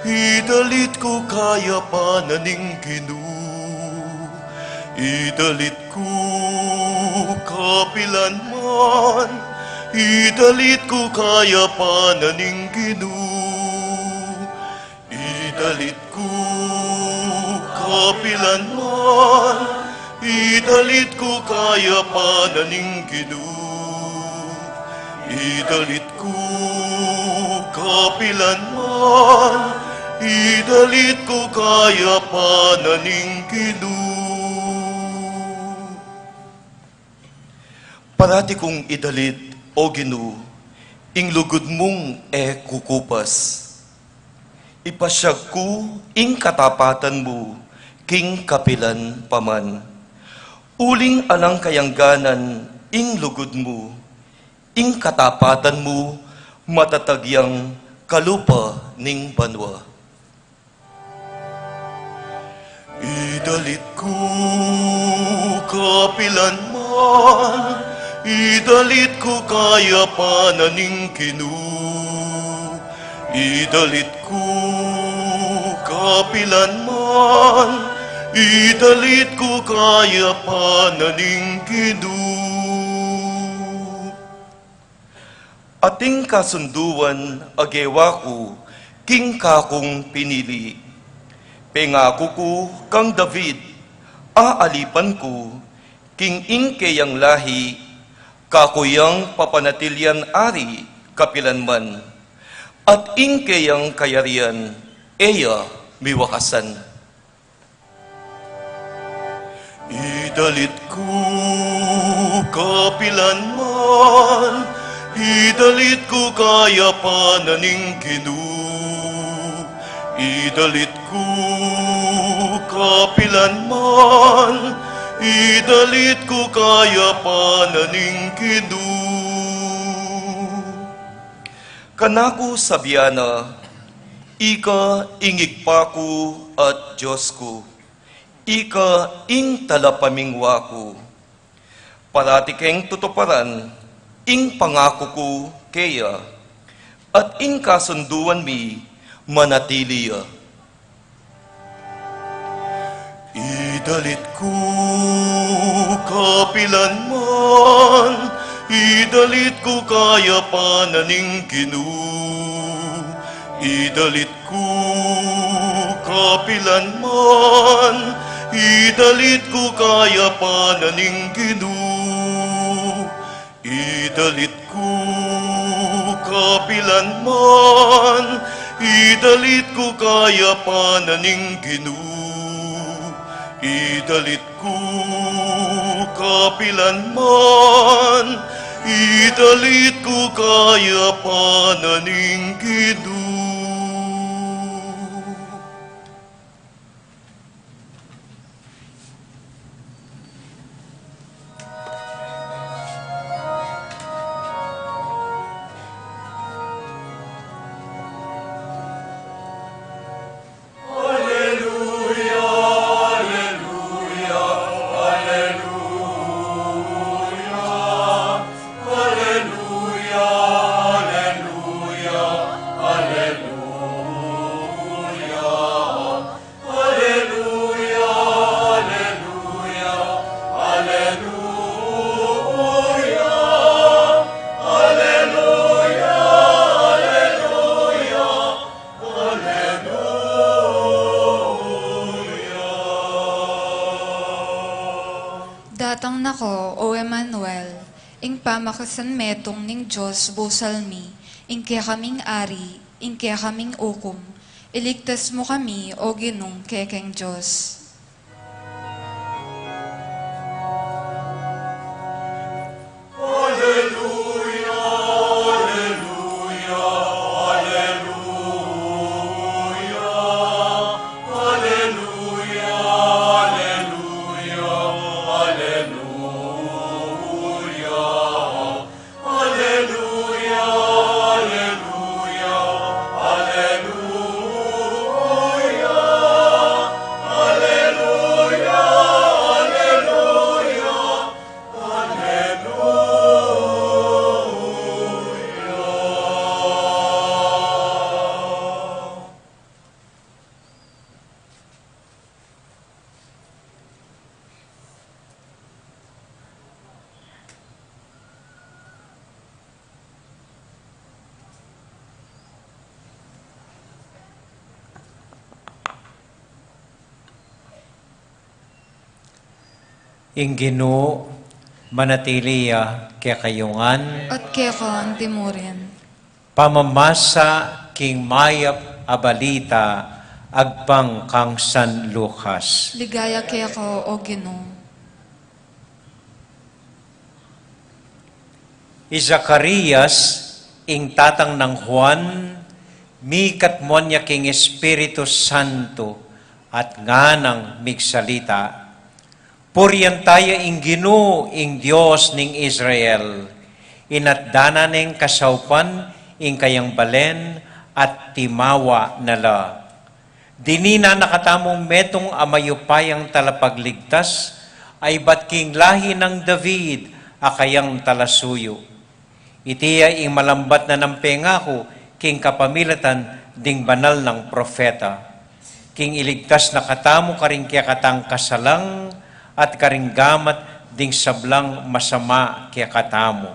idalit ku kayapan na ning Ginu. Idalit ku kapilan man, idalit ku kayapan na ning Ginu. Idalit ku kapilan man, idalit ku kayapan na ning Ginu. Idalit ku kapilan man, idalit ku kayapan na ning Ginu. Parati kung idalit, O Ginu, ing lugud mung e kukupas. Ipasyag ku ing katapatan mu king kapilan pa man. Uling alang kayangganan ing lugud mu, ing katapatan mu matatag yang kalupa ning banua. Idalit ku kapilan man, idalit ku kayapan na ning Ginu. Idalit ku kapilan man, idalit ku kayapan na ning Ginu. Ating kasunduan a gewa ku king kakung pinili. Pengaku ku kang David, aalipan ku king ing keyang lahi, kaku yang papanatilian ari kapilan man, at ing keyang kayarian e ya miwakasan. Idalit ku kapilan man, idalit ku kayapan na ning Ginu. Idalit ku kapilan man, idalit ku kayapan na ning Ginu. Kanaku sabian na, ika ing Ibpa ku at Dios ku, ika ing talapamingwa ku. Parati keng tutuparan ing pangaku ku keya, at ing kasunduan mi manatili ya. Idalit ku kapilan man, idalit ku kayapan na ning Ginu. Idalit ku Kapilan man, idalit ku kayapan na ning Ginu. Idalit ku kapilan man, idalit ku kayapan na ning Ginu. Idalit ku kapilan man, idalit ku kayapan na ning Ginu. Datang na ko, O Emmanuel, ing pamakasan metung ning Dios busal mi, ing kekaming Ari, ing kekaming ukum, iligtas mu kami, O Ginung kekeng Dios. Ing Ginu manatili ya kekayu ngan. At keka anti murin. Pamamasa king mayap a balita agpang kang San Lucas. Ligaya keka, O Ginu. I Zacarias, ing tatang nang Juan, mikatmuan ya king Espiritu Santo at nganang migsalita, "Purian taya ing Ginu, ing Dios ning Israel. Inatdanan neng kasaupan ing kayang balen at timawa na la. Dininan na katamung metung a mayupayang talapagligtas, a ibat king lahi nang David a kayang talasuyu. Iti ya ing malambat na nang pengaku king kapamilatan ding banal nang propeta, king iligtas na katamu karing kekatang kasalang at karing gamat ding sablang masama kekatamu.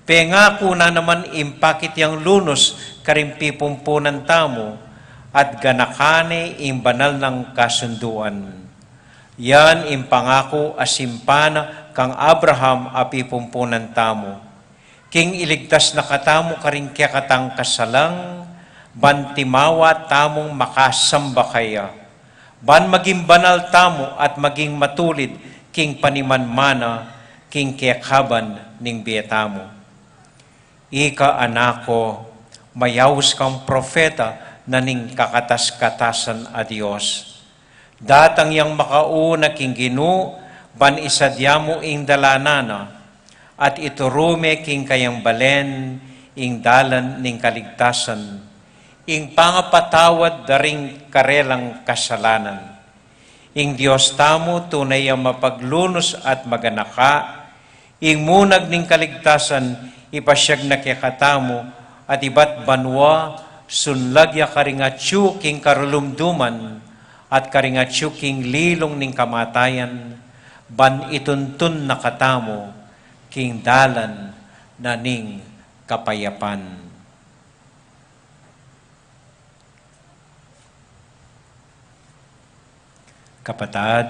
Pengaku na naman ing pakit yang lunus karing pipumpunan tamu, at ganakan ne ing banal nang kasunduan. Yan ing pangaku a simpan na kang Abraham a pipumpunan tamu. King iligtas na katamu karing kekatang kasalang, ban timawa tamung makasamba keya, ban maging banal tamu at maging matulid king panimanmana king kekaban ning bie tamu. Ika, anak ku, mayaus kang propeta na ning kakatas-katasan a Dios. Datang yang makauna king Ginu, ban isadya mu ing dalanan na, at ituru me king kayang balen ing dalan ning kaligtasan, ing pangapatawad da ring karelang kasalanan. Ing Dios tamu tune yang mapaglunus at maganaka, ing munag ning kaligtasan ipasiag na kekatamu, at ibat banua sunlag ya karing atyu king karulumduman at karing atyu king lilung ning kamatayan, ban ituntun na katamu king dalan na ning kapayapan." Kapatad,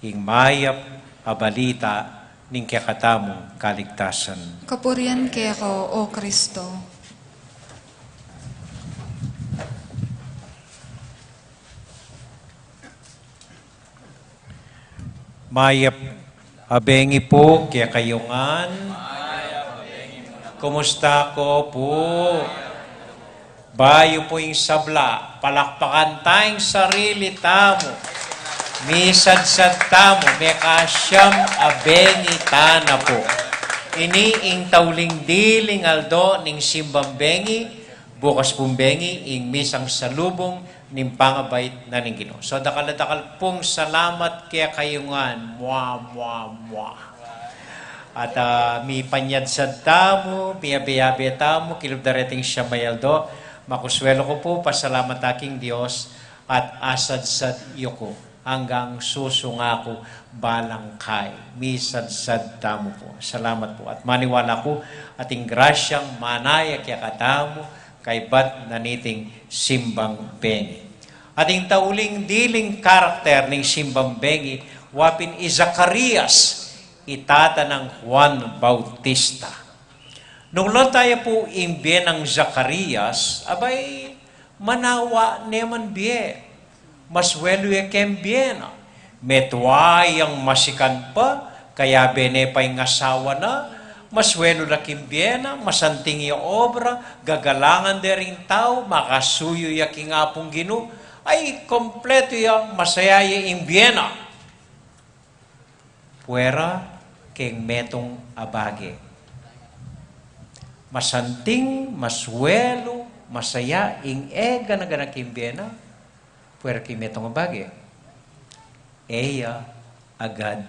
ing mayap a balita ning kekatamung kaligtasan. Kapurian keka, O Kristo. Mayap a bengi pu kekayu ngan. Kumusta ko pu? Bayu pu ing sabla, palakpakan ta ing sarili tamu. Misadsad tamu, mekasiam a bengi ta na pu. Ini ing tauling diling aldo ning simbang bengi, bukas pung bengi ing misang salubung ning pangabait na ning Ginu. So, dakal a dakal pung salamat kekayu ngan. Mua, mua, mua. At, ah, mipanyadsad tamu, miyabe-yabe tamu kilub da reting siam a aldo. Makuswelu ku pu, pasalamat aku king Dios, at asadsad yu ku anggang susunga ku balang kai. Misadsad tamu pu. Salamat pu. At maniwala ku ating grasyang manaya kekatamu kaybat na niting simbang bengi. At ing tauling diling karakter ning simbang bengi, wa pin i Zacarias, i tata nang Juan Bautista. Nung lon taya pu ing bie nang Zacarias, abay, manawa ne man bie. Maswelu ya king bie na. Metua yang masikan pa, kayabe ne pa ing asawa na, maswelu la king bie na, masanting ya obra, gagalangan de ring tau, makasuyu ya king Apung Ginu, ay, kompletu ya, masaya ya ing bie na. Puera keng metung a bage. Masanting, maswelu, masaya ing e gana-gana king bie na, puera keng metung a bage. E ya agad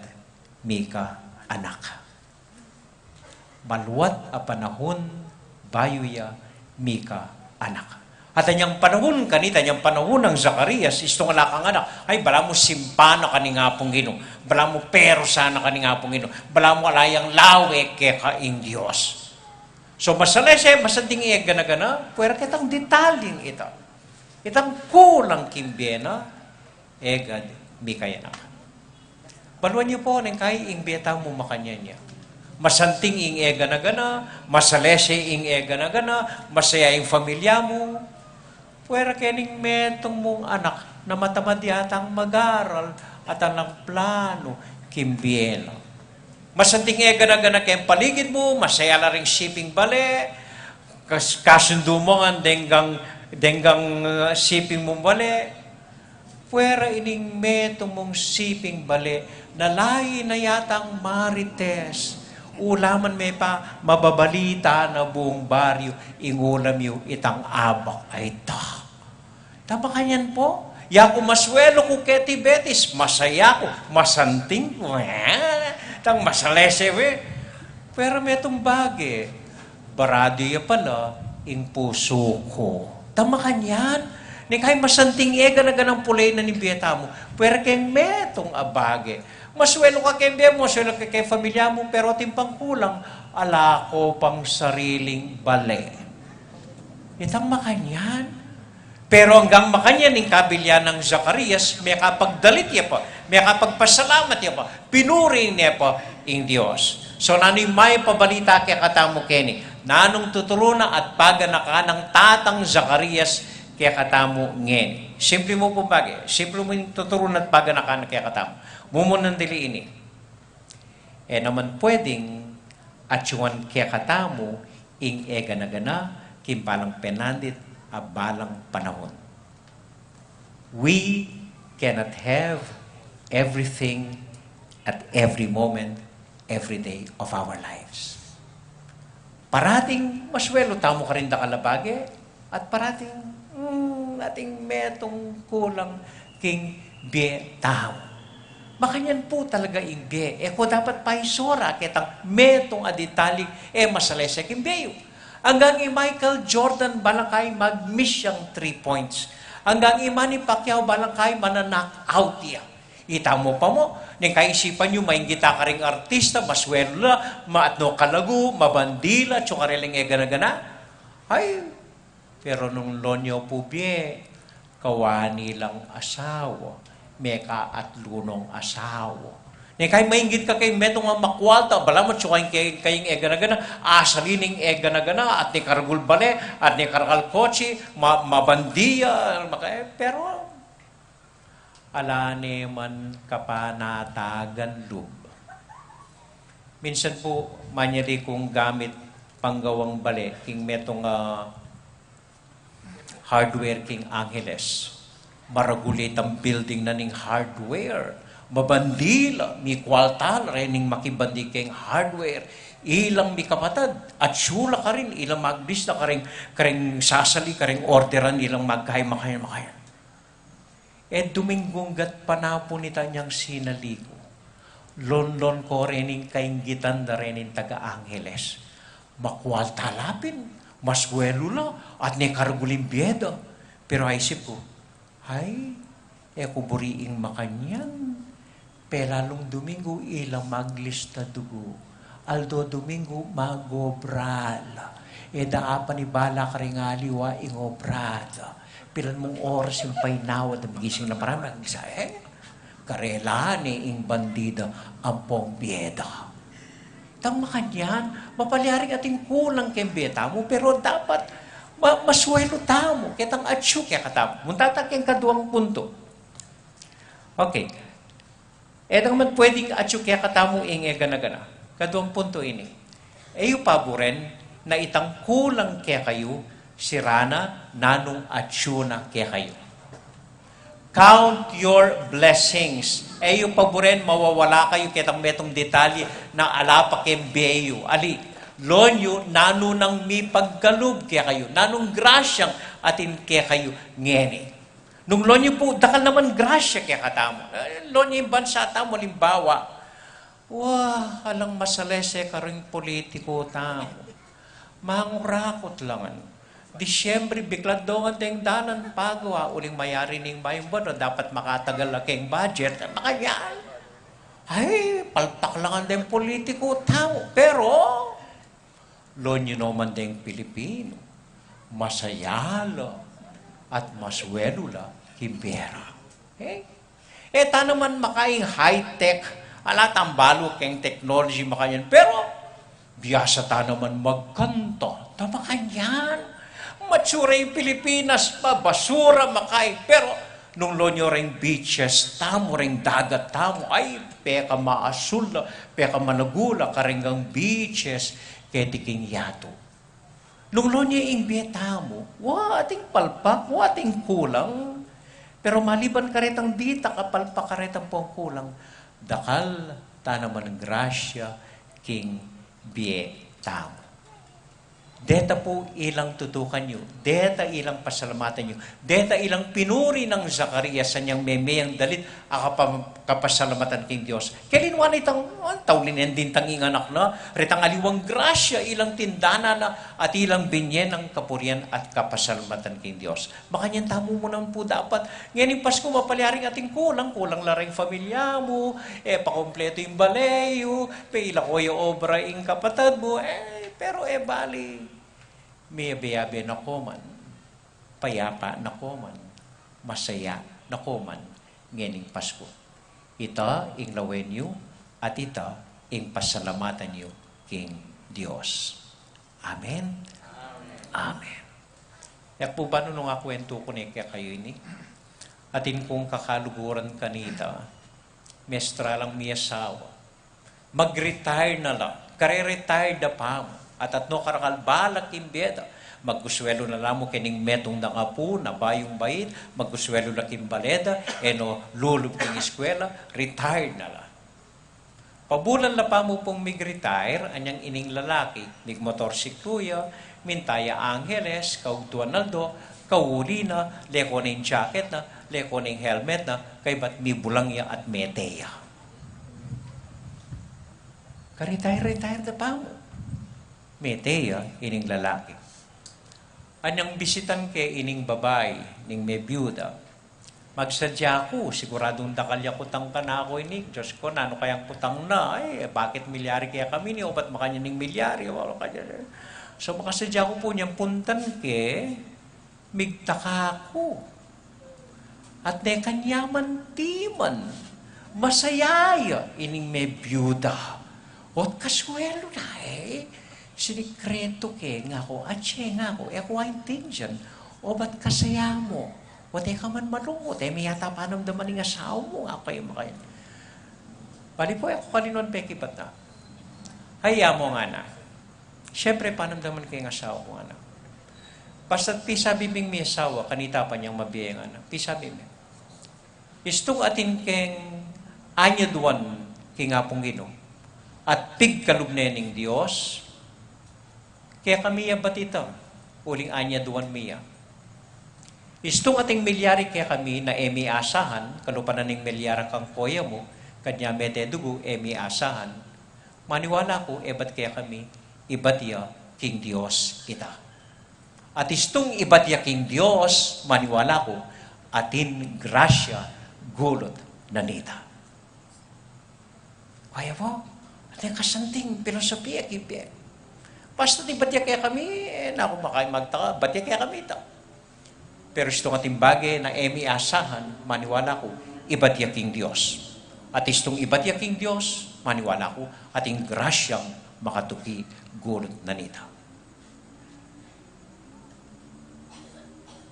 mika anak. Maluat a panahun bayu ya mika anak. At anyang panahun, kanita anyang panahun nang Zacarias, istung ala kang anak, ay, balamu simpan na ka ning Apung Ginu, balamu perusan na ka ning Apung Ginu, balamu ala yang lawe keka ing Dios. So, masalese, masanting e gana-gana, puera ketang detaling ita. Itang kulang king bie na, e gad mika anak. Baluan yu pu, neng kai ing bie tamu makanyan ya. Masanting ing e gana-gana, masalese ing e gana-gana, masaya ing familia mu. Puera keng metung mung anak na matamad yatang mag-aral at alang planu king bie na. Masanting e gana-gana keng paligid mu, masaya la ring siping bale, kas-, kasundu mu ngan denggang, denggang, uh, siping mung bale. Puera ining metung mung siping bale, na lain na yatang marites, ulaman me pa, mababalita na buung baryu ing ulam yu itang abak a ita. Ta makanyan pu, yaku maswelu ku keti Betis, masaya ku, masanting ku, eh, tang masalese we. Puera metung bage, baradu ya pala ing pusu ku. Ta makanyan, neng kai masanting e gana-ganang pule na ning bie tamu, puera keng metung a bage. Maswelu ka keng bie mu, maswelu ka keng familia mu, pero atin pang kulang, ala ko pang sariling bale. Itang makanyan. Pero anggang makanyan ing kabilian nang Zacarias, mekapagdalit ya pa, mekapagpasalamat ya pa, pinuri ne pa ing Dios. So, nanu ing mayap a balita kekatamu keni? Nanung tuturu na at paganakan nang tatang Zacarias kekatamu ngeni? Simple mu pung bage, simple mu ing tuturu na at paganakan na kekatamu. Mumunan dili ini. E naman pwedeng atyuan kekatamu ing e gana-gana king balang penandit a balang panahun. We cannot have everything at every moment, every day of our lives. Parating maswelu tamu karing dakal a bage, at parating, mm, atin metung kulang king bie tamu. Makanyan pu talaga ing bie. E ko dapat paisora ketang metung a detaling e masalese king bie yu. Anggang i Michael Jordan, balang kai mag-miss yang three points. Anggang i Manny Pacquiao, balang kai mana-knock out ya. Ita mu pa mu, neng kaisipan yu, mainggit ya karing artista, maswelu la, maatno kalagu, mabandila, atiu karelang e gana-gana. Ay, pero nung lon ya pu bie, kawani lang asawa, meka at lunong asawa. Nung kay mainggit ka keng metung a makwalta, balamu atsu keng, keng, keng e gana-gana, asali ning e gana-gana, at ne karagul bale, at ne karakal kotse, ma-, mabandi ya, maka-, pero ala ne man kapanatagan lub. Minsan pu, manyali kung gamit panggawang bale, king metung a hardware king Angeles. Maragul itang building na ning hardware. Mabandi la, mikwalta la reng makibandi keng hardware. Ilang mikapatad, atsu la karin, ilang maglis na kareng, kareng sasali, kareng orderan, ilang magkain, makain, makain. E Duminggung gatpanapun ita nyang sinaliku, lonlon ko rening kainggitan da rening taga Angeles. Makwalta la pin, maswelu la, at ne karagul ing bie da. Pero aisip ku, ay, e ku buri ing makanyan. Pelalung Duminggu ila maglista dugu. Aldo Duminggu magobra la. E da apanibala karing aliwa ing obra da. Pilan mung oras ing painawa da, migising na marami, magisa, e? Karela ne ing bandi da ampong bie da. Tang makanyan, mapalyaring atin kulang keng bie tamu, pero dapat ma-, maswelu tamu, ketang atsu kekatamu. Munta ta keng kaduang punto. Okay. E da naman pwedeng atsu kekatamu ing e gana-gana. Kaduang punto ini. E yu paburen na itang kulang kekayu, sira na nung atsu na kekayu. Count your blessings. E yu paburen mawawala kayu ketang metung detalye na ala pa keng bie yu. Ali, loan yu nanu nang mipagkalub kekayu, nanung grasyang atin kekayu ngeni. Nung loan yu pu, dakal naman grasya kekatamu. E, loan yu ing bansa tamu, alimbawa, wa, alang masalese karing politiku tamu. Mangurakot la ngan. Disyembre, biklat dongan deng dalan pagawa, uling mayari ning mayumbon, o dapat makatagal la keng budget, makanyan. Ay, palpak la ngan deng politiku tamu. Pero, loan yu naman deng Pilipinu, masaya la at maswelu la king bie ra. E? E ta naman makaing high-tech, ala tang balu keng technology makanyan, pero biasa ta naman magkanta, ta makanyan. Matsura ing Pilipinas, mabasura, makaing, pero nung loan yu reng beaches tamu, reng dagat tamu, ay, peka maasul la, peka malagu la kareng beaches keti king yatu. Nung loan yu ing bie tamu, wa, ating palpak, wa, ating kulang. Pero maliban karetang dita kapalpak, karetang pung kulang, dakal ta naman grasya king bie tamu. Deta pu ilang tutukan yu, deta ilang pasalamatan yu, deta ilang pinuri nang Zacarias anyang meme yang dalit a kapa-, kapasalamatan king Dios. Kelinwa na itang, ah, tauli na ning dintang ing anak na, retang aliwang grasya ilang tindanan na, at ilang binye nang kapurian at kapasalamatan king Dios. Makanyan tamu mu naman pu dapat. Ngening Pasku mapalyaring ating kulang, kulang la reng familia mu, e pakumpletu ing bale yu, pe ila ko ya obra ing kapatad mu, e, pero e bali, miyabe-yabe na ko man, payapa na ko man, masaya na ko man ngening Pasku. Ita ing lawen yu, at ita ing pasalamatan yu king Dios. Amen. Amen. Yak pu ba nung akwentu ku ne kekayu ini? Atin kung kakaluguran kanita, mestra lang miyasawa. Mag-retire na la. Kare-retire da pamu. At atno karakal balak king bie da. Magkuswelu na la mu kening metung dang apu na bayung bait, magkuswelu la king bale da, e no lulub king eskwela, retire na la. Pabulan la pamu pung mig-retire, anyang ining lalaki, migmotorsiklu ya, minta ya Angeles, kaugtuan aldo, kauli na, leko na ing jacket na, leko na ing helmet na, kaybat mibulang ya at mete ya. Ka-retire-retire da pamu. Mete ya ining lalaki. Anyang bisitan ke ining babai, ning mebiyuda. Magsadya ku, siguradung dakal ya kutang kanaku ini. Diyos ko, nanu kayang kutang na? Ay, bakit milyari kekami ini? O ba't makanyan ing milyari? Wala ka dyan, e. So, makasadya ku pu nyang puntan ke, migtaka ku. At ne kanyaman diman, masaya ya ining me byuda. Ot kasuelo na, e. Sinikretu ke ngaku, atse ngaku, e ku aintindian, obat kasaya mu. Ot e ka man malungkut, e me yata panamdaman ning asawa mu, ngaku kaya makaya. Bali pu, e ku kalinuan pekibat na. Ay, amo ngana. Siyempre, panamdaman ke ing asawa mu, ngana. Basta't pisabi ming mi asawa, kanita pa niyang mabie, ngana. Pisabi mi. Istung atin keng anyaduan king Apung Ginu, at pigkalub ne ning Dios, kekami ya batita, uling anyaduan mi ya. Istung ating milyari kekami na e mi asahan, kalupa na ning milyara kang koya mu, kanya mete dugu e mi asahan, maniwala ku, e bat kekami, ibat ya king Dios ita. At istung ibat ya king Dios, maniwala ku, atin grasya gulut na nita. Kaya pu, atin kasanting pilosopiya, kibie. Basta't ibat ya kekami, e na ku makaya magtaka, ibat ya kekami ita. Pero istung atin bage na e mi asahan, maniwala ku, ibat ya king Dios. At istung ibat ya king Dios, maniwala ku, atin grasyang makatuki gulut na nita.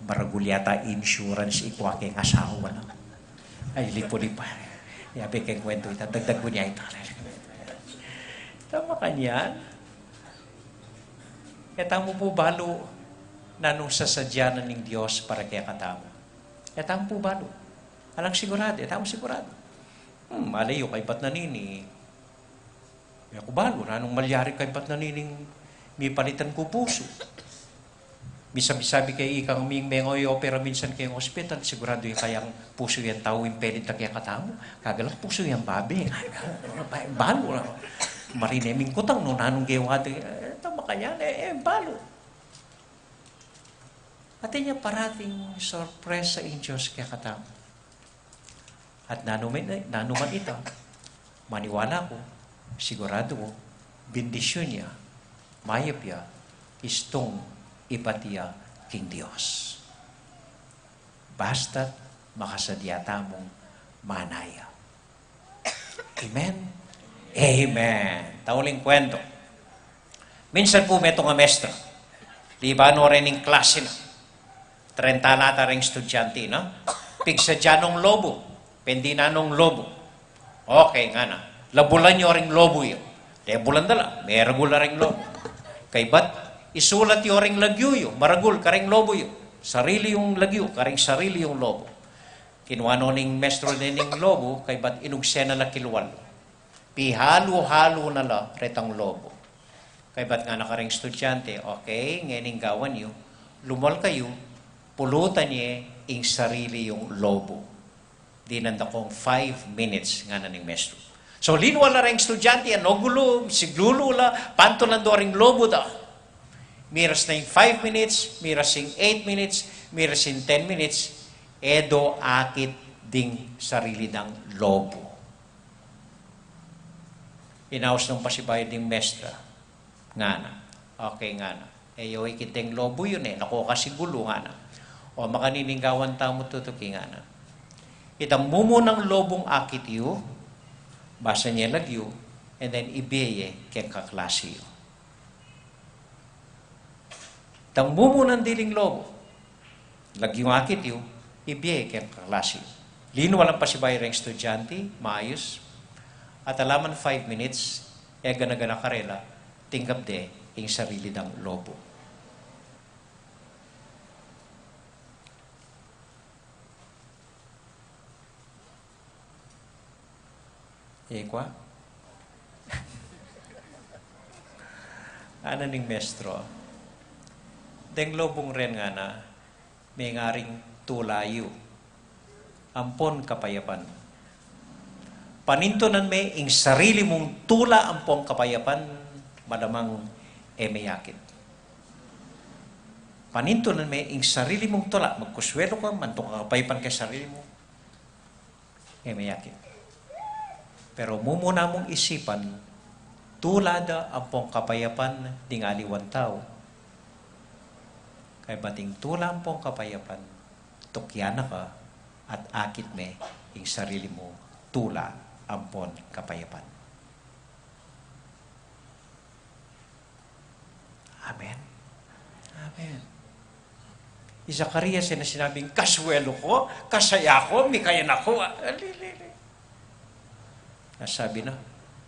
Maragul yata insurance ikua keng asawa na. Ay, lipu-lipu. Yabe keng kwentu ita, dagdag ku ne ita. Tama kanyan. E tamu pu balu nanung sasadya na ning Dios para kekatamu. E tamu pu balu. Alang siguradu, e tamu siguradu. Hmm, malay yu kaybat na nini. E ku balu, nanung malyari kaybat na nining mipalitan ku pusu. Misabi-sabi ke ikang ming mengoy opera minsan keng hospital, siguradu ya kayang pusu yang tau ing pelid na kekatamu, kagalang pusu yang babe. Balu na. Marine ming kutang nung nanung gewa de, e, tama kanyan, e, e, balu. Atin ya parating sorpresa ing Dios kekatamu. At nanu man, nanu man ita, maniwala ku, siguradu ku, bendisyun ya, mayap ya, istung ibat ya king Dios. Basta't makasadya tamung manaya. Amen? Amen. Tauling kwento. Minsan pu metung a mestra, liban no reng klasi na, trenta na ata reng estudyante, no? Pigsadya nong lobo, pending na nong lobo. Okay, ngana. Labulan yu reng lobo yu. Labulan da la, meragul la reng lobo. Kaybat, isulat yu reng lagyu yu, maragul kareng lobo yu. Sarili yung lagyu, kareng sarili yung lobo. Kinua no ning mestro dening lobo, kaybat inugse na la kilwal. Pihalu-halu na la retang lobo. Kaybat ngana kareng estudyante, okay, ngening gawan yu, lumwal kayu, pulutan ye ing sarili yung lobo. Dinan da kong five minutes, ngana ning mestro. So, linwal la reng estudyante, ano gulu, siglulu la, pantulan do reng lobo da. Miras na ing five minutes, miras ing eight minutes, miras ing ten minutes, e do akit ding sarili dang lobo. Inaus nong pasibayu ding mestra, ngana. Okay, ngana. E yu ikit deng lobo yu ne, naku, kasi gulu, ngana. O, makanini ing gawan tamu tutuki, ngana. Itang mumunang lobung akit yu, basa ne lagyu, and then ibie ye keng kaklasi yu. Itang mumunang diling lobo, lagyung akit yu, ibie keng kaklasi yu. Linwal lang pasibayu reng estudyante, maayus. At ala man five minutes, e gana-gana karela, tinggap de ing sarili dang lobo. E kwa? Ngana ning mestro, deng lobung ren, ngana, mengaring tula yu ampon kapayapan. Panintunan me ing sarili mung tula ampon kapayapan, malamang e me akit. Panintunan me ing sarili mung tula, magkuswelo ka, mantung ka kapayapan keng sarili mu, e me akit. Pero mumuna mung isipan, tula da ampong kapayapan ding aliwang tau. Kaybat ing tula ampong kapayapan, tukyan na ka, at akit me ing sarili mu tula ampon kapayapan. Amen. Amen. I Zacarias e na sinabing, "Kaswelu ko, kasaya ko, mikayan na ko." Ah, li, li, li. Sabi na,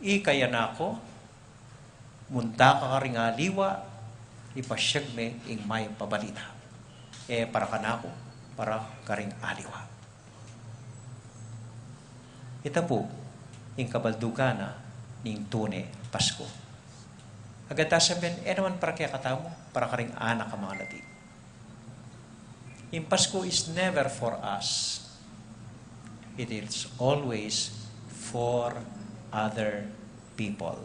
"Ikayan na ko, munta ka karing aliwa, ipasyag me ing mayap a balita." E para kanaku, para karing aliwa. Ita pu ing kabaldugan na ning tune Pasku. Agad ta sabian, e naman para kekatamu, para karing anak a mangalati. Ing Pasku is never for us. It is always for other people.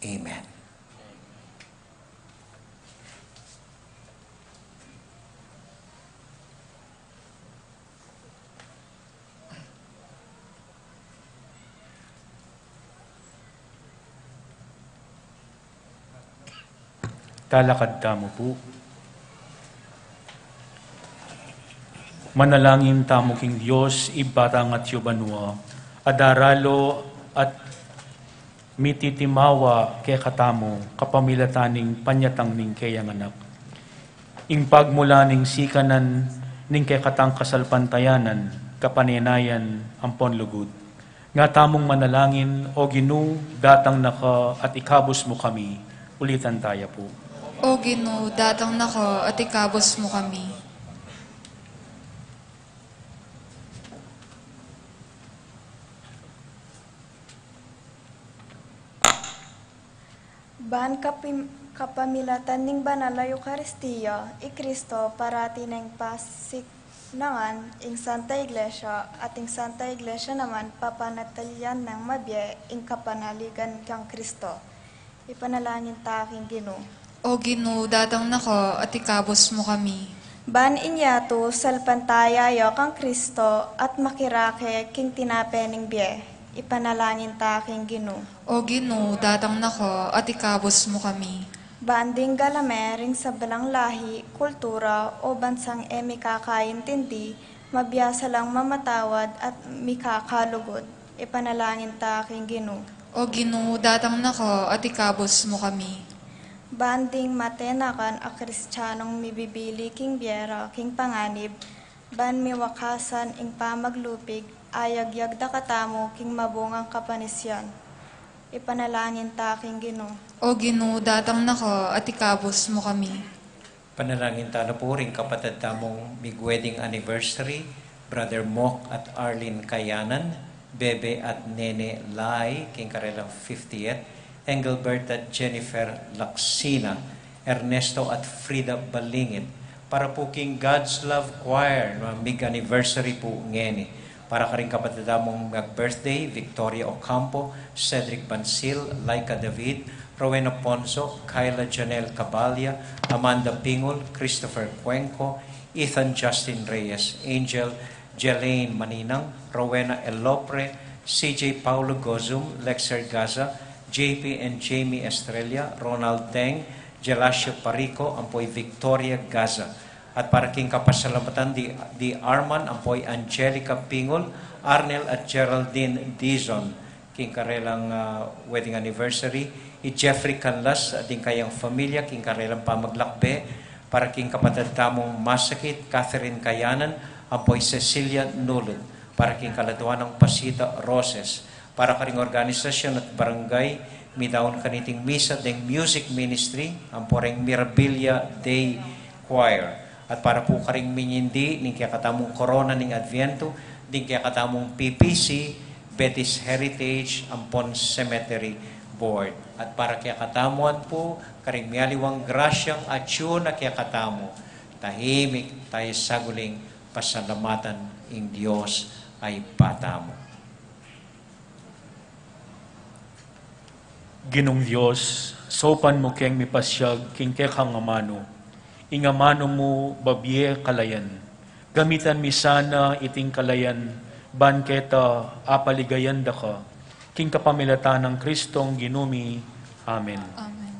Amen. Talakad tamu pu. Manalangin tamu king Dios, Ibpa tang atyu banua, a daralu at mititimawa kekatamu kapamilatan ning panyatang ning keyang Anak. Ing pagmula ning sikanan ning kekatang kasalpantayanan, kapanenayan, ampon lugud. Nga tamung manalangin, O Ginu, datang na ka at ikabus mu kami. Ulitan taya pu. O Ginu, datang na ka at ikabus mu kami. Ban kapim-, kapamilatan ning Banal a Eukaristia, i Kristo parati neng pasiknangan ing Santa Iglesia, at ing Santa Iglesia naman papanatilian neng mabie ing kapanaligan kang Kristo. Ipanalangin ta king Ginu. O Ginu, datang na ka at ikabus mu kami. Ban inyatu salpantaya ya kang Kristo at makirake king tinape ning bie. Ipanalangin ta king Ginu. O Ginu, datang na ka at ikabus mu kami. Ban ding galame ring sablang lahi, kultura, o bansang e mikakaintindi, mabiasa lang mamatawad at mikakalugud. Ipanalangin ta king Ginu. O Ginu, datang na ka at ikabus mu kami. Ban ding matenakan a Kristianong mibibili king bie ra king panganib, ban miwakasan ing pamaglupig a yagyag da katamu king mabungang kapanisian. Ipanalangin ta king Ginu. O Ginu, datang na ka at ikabus mu kami. Panalangin ta na pu ring kapatad tamung mig-wedding anniversary, Brother Mok at Arlene Kayanan, Bebe at Nene Lai, king karelang fiftieth, Engelbert at Jennifer Laksina, Ernesto at Frida Balingit, para pu king God's Love Choir, na mig-anniversary pu ngeni, para karing kapatad tamung mag-birthday, Victoria Ocampo, Cedric Bansil, Laika David, Rowena Ponso, Kyla Janelle Cabalia, Amanda Pingul, Christopher Cuenco, Ethan Justin Reyes, Angel Jelaine Maninang, Rowena Elopre, C J Paulo Gozum, Lexer Gaza, J P and Jamie Estrella, Ronald Teng, Gelasio Parico, ampo i Victoria Gaza. At para king kapasalamatan di, di Arman, ampo i Angelica Pingul, Arnel at Geraldine Dizon, king karelang, ah, wedding anniversary, i Jeffrey Canlas at ding kayang familia, king karelang pamaglakbe, para king kapatad tamung masakit, Catherine Kayanan, ampo i Cecilia Nulud, para king kaladwa nang Pasita Roses, para karing organisasyon at barangay, midaun kaniting misa deng music ministry, ampo reng Mirabilia Day Choir. At para pu karing minyindi ning kekatamung Korona ning Adviento, ding kekatamung P P C, Betis Heritage, ampon Cemetery Board. At para kekatamu pu, karing mialiwang grasyang atyu na kekatamu, tahimik tamu saguling pasalamatan ing Dios a Ibpa tamu. Ginung Dios, saupan mu keng mipasyag king kekang amanu, ing amanu mu babie kalayan. Gamitan mi sana iting kalayan, ban keta apaligayan da ka, king kapamilatan nang Kristong Ginu mi. Amen. Amen.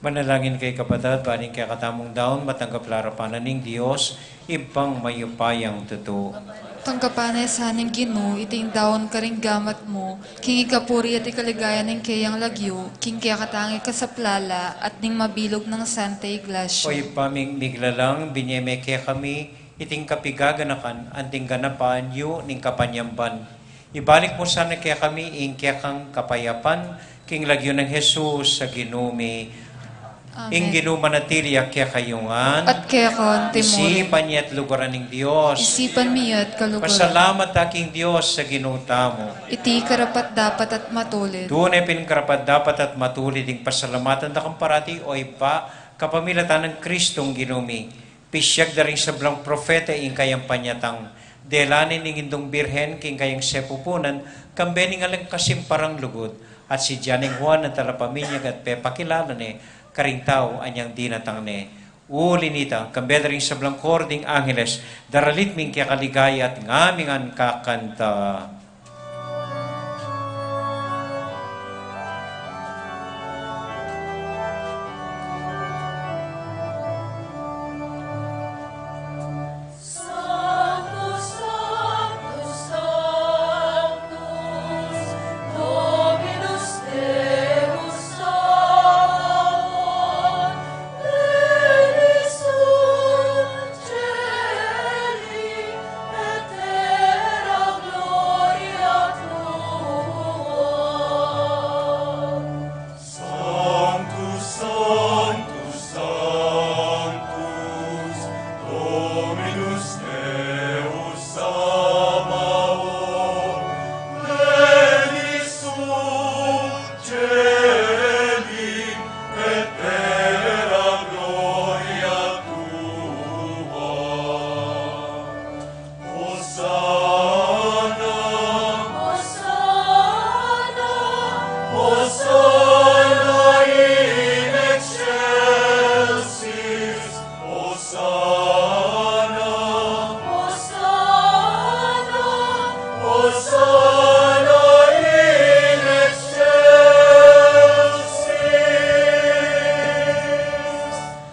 Manalangin kayu, kapatad, ban ing kekatamung daun matanggap la arapan na ning Dios, Ibpang mayupayang tutu. Tanggapan na sa ning Ginu iting daun karing gamat mu, king ikapuri at ikaligaya ning keyang lagyu, king kekatang ikasaplala at ning mabilug nang Santa Iglesia. O Ibpa ming miglalang, binie me kekami iting kapigaganakan anting ganapan yu ning kapanyamban. Ibalik mu sana kekami ing kekang kapayapan, king lagyu nang Jesus a Ginu mi. Amen. Ing Ginu manatili ya kekayu ngan. At keka mu rin. Isipan ye at luguran ning Dios. Isipan mi ya at kaluguran. Pasalamat ta king Dios a Ginu tamu. Iti karapat-dapat at matulid. Tune pin karapat-dapat at matulid ing pasalamatan da kang parati, o Ibpa, kapamilatan nang Kristong Ginu mi. Pisiag da ring sablang propeta ing kayang panyatang, dela ne ning Indung Birhen king kayang sepupunan, kambe ning alang kasimparang lugud, at si Dian ing Juan a talapaminyag at pepakilala ne karing tau anyang dinatang ne. Uli nita, kambe da ring sablang koro ding angeles, daralit ming kekaligaya at ngaming ngan kakanta. Sanctus, Sanctus, Sanctus, Dominus Deus Sabaoth, pleni sunt caeli et terra gloria tua. Sanctus, Sanctus, Sanctus, Dominus Deus Sabaoth, pleni sunt caeli et terra gloria tua. Hosanna, Hosanna, Hosanna in excelsis, Hosanna, Hosanna, Hosanna in excelsis.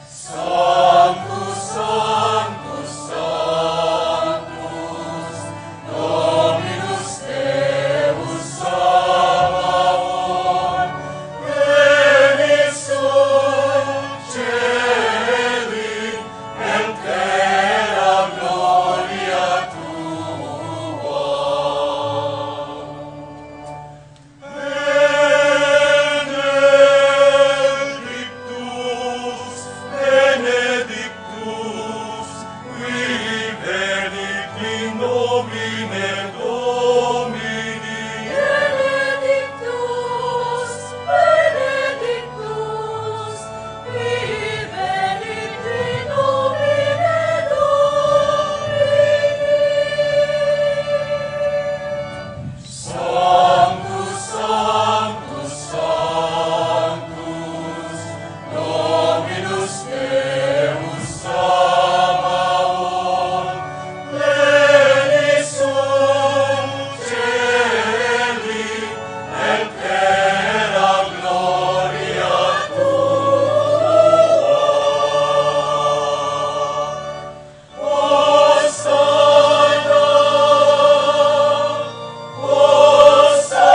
Sanctus, Sanctus, Sanctus, Dominus Deus Sabaoth, pleni sunt caeli et terra gloria tua. Benedictus, benedictus, qui venit in nomine Domini. Benedictus, benedictus, qui venit in nomine Domini. Sanctus, Sanctus, Sanctus, Dominus Deus Sabaoth, pleni sunt caeli et terra gloria tua. Hosanna, Hosanna.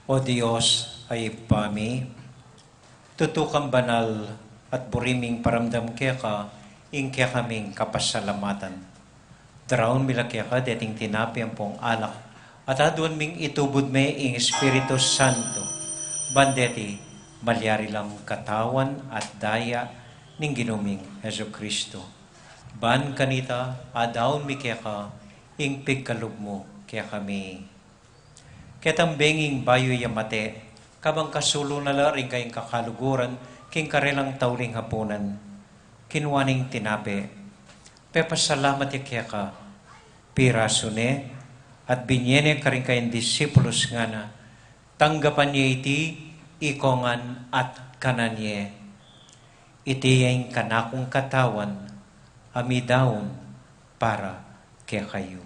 O Dios a Ibpa mi, tutu kang banal at buri ming paramdam keka ing kekaming kapasalamatan. Daraun mi la keka deting tinape ampong alak, at aduan ming itubud me ing Espiritu Santo, ban deti malyari lang katawan at daya ning Ginu ming Jesucristo. Ban kanita, adaun mi keka ing pigkalub mu kekami. Ketang benging bayu ya mate, kabang kasulu na la ring kayang kakaluguran king karelang tauling hapunan, kinua neng tinape, pepasalamat ya keka, pirasu ne, at binie ne karing kayang disipulus, ngana, tanggapan ye iti ikongan at kanan ye. Iti ya ing kanakung katawan, a midaun para kekayu.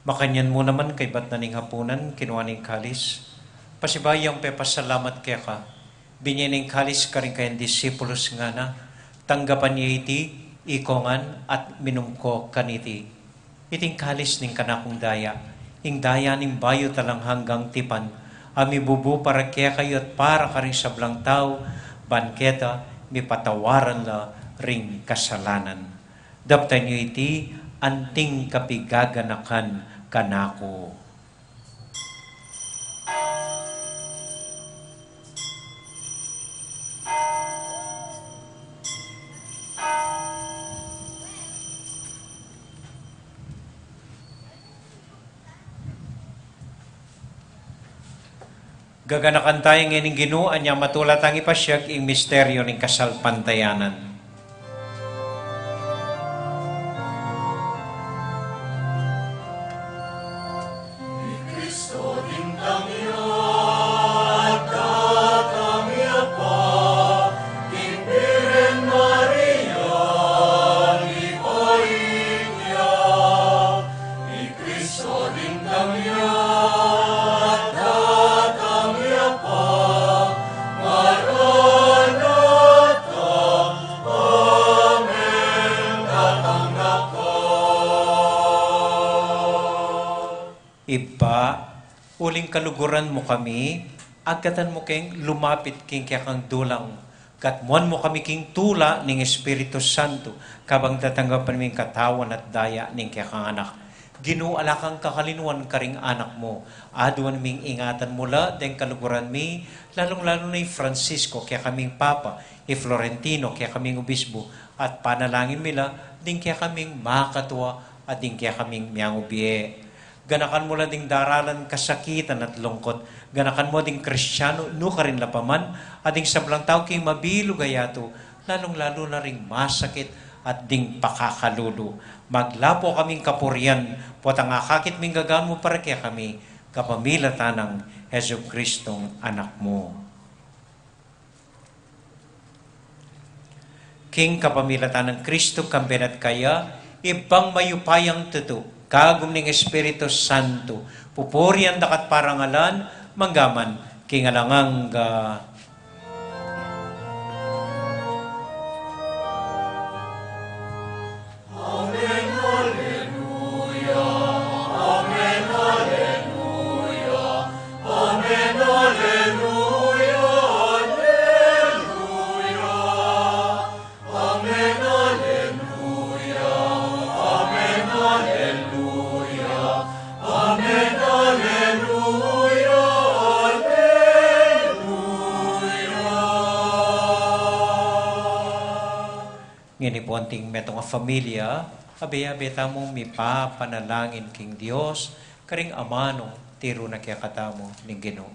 Makanyan mu naman kaybat na ning hapunan, kinua ne ing kalis, pasibayu yang pepasalamat keka, binye ne ing kalis karing kayang disipulus, ngana: Tanggapan ye iti, ikongan, at minum ko kaniti. Iti ing kalis ning kanakung daya, ing daya ning bayu at alang anggang tipan, a mibubu para kekayu at para karing sablang tau, ban keta mipatawaran la ring kasalanan. Daptan yu iti anting kapigaganakan kanaku. Gaganakan taya ngeni ing Ginu, anya matula tang ipasiag ing misteryu ning kasalpantayanan. Ibpa, uling kaluguran mu kami, agkatan mu keng lumapit king kekang dulang, gatmuan mu kami king tula ning Espiritu Santo, kabang tatanggapan mi ing katawan at daya ning kekang Anak. Ginu, ala kang kakalinuan karing anak mu, aduan ming ingatan mu la deng kaluguran mi, lalung-lalu na i Francisco, kekaming Papa, i Florentino, kekaming Obisbu, at panalangin mi la ding kekaming makatua at ding kekaming miangubie. Ganakan mu la ding daralan kasakitan at lungkut. Ganakan mu ding Kristiano nukarin la pa man, at ding sablang tau king mabilug a yatu, lalung-lalu na ring masakit at ding pakakalulu. Maglapo kaming kapurian, potang akakit ming gagawan mu para kekami, kapamilatan nang Jesucristong Anak mu. King kapamilatan nang Kristo, kambe na at kaya, Ibpang mayupayang tutu, kagum ning Espiritu Santo, pupurian da ka at parangalan, mangga man king alang angga. Ngeni pu anting metung a familia, abe-abe tamung mipapanalangin king Dios, karing amanung tiru na kekatamu ning Ginu.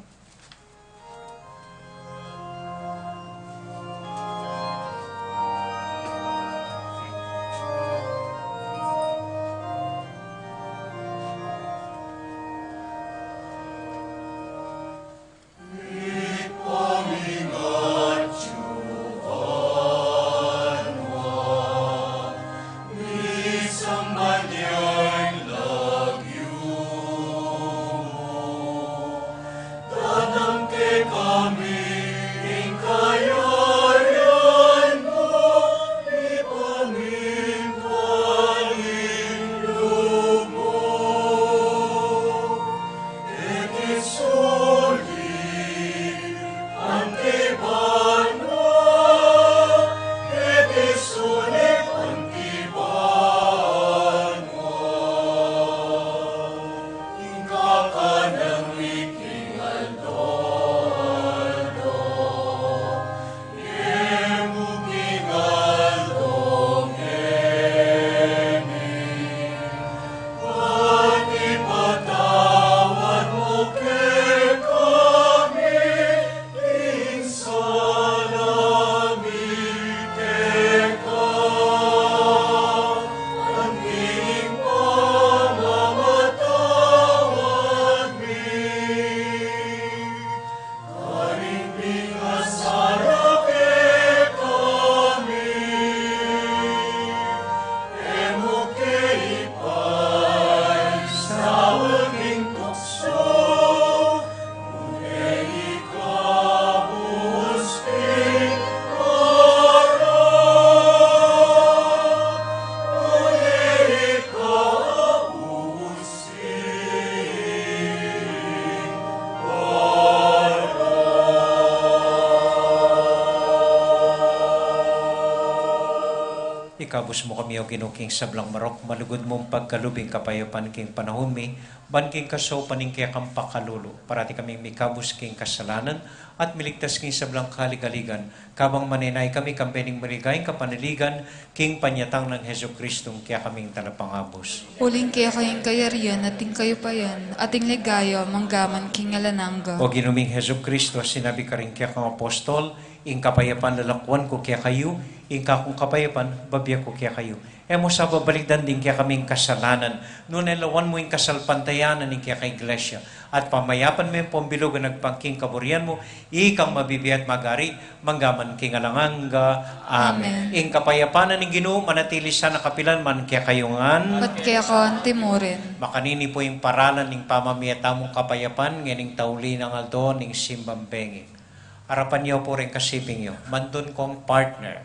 Ikabus mu kami, O Ginu, king sablang marok, malugud mung pagkalub ing kapayapan king panahun mi, ban king kasaupan ning kekang pakalulu, parati kaming mikabus king kasalanan, at miligtas king sablang kaligaligan, kabang manenaya kami kambe ning maligayang kapanaligan, king panyatang nang Jesucristo, ing kekaming Talapangabus. Uling keka ing kayarian, at ing kayupayan, at ing ligaya, manggaman king alang angga. O Ginu ming Jesucristo, sinabi karing kekang apostol, Ing kapayapan lalakuan ku kekayu, ing kakung kapayapan babie ku kekayu. E mu sa babalikdan ding kekaming kasalanan, nune lawan mu ing kasalpantayanan ning keka Iglesia, at pamayapan me ampon bilug a agpang king kaburian mu, ikang mabibie at magari, manggaman king alang angga. Amen. Amen. Ing kapayapan na ning Ginu manatili sana kapilan man kekayu ngan. At keka anti murin. Makanini pu ing paralan ning pamamie tamung kapayapan ngening tauli nang aldo ning simbang bengi. Arapan yu pu ring kasiping yu. Mantun kong partner.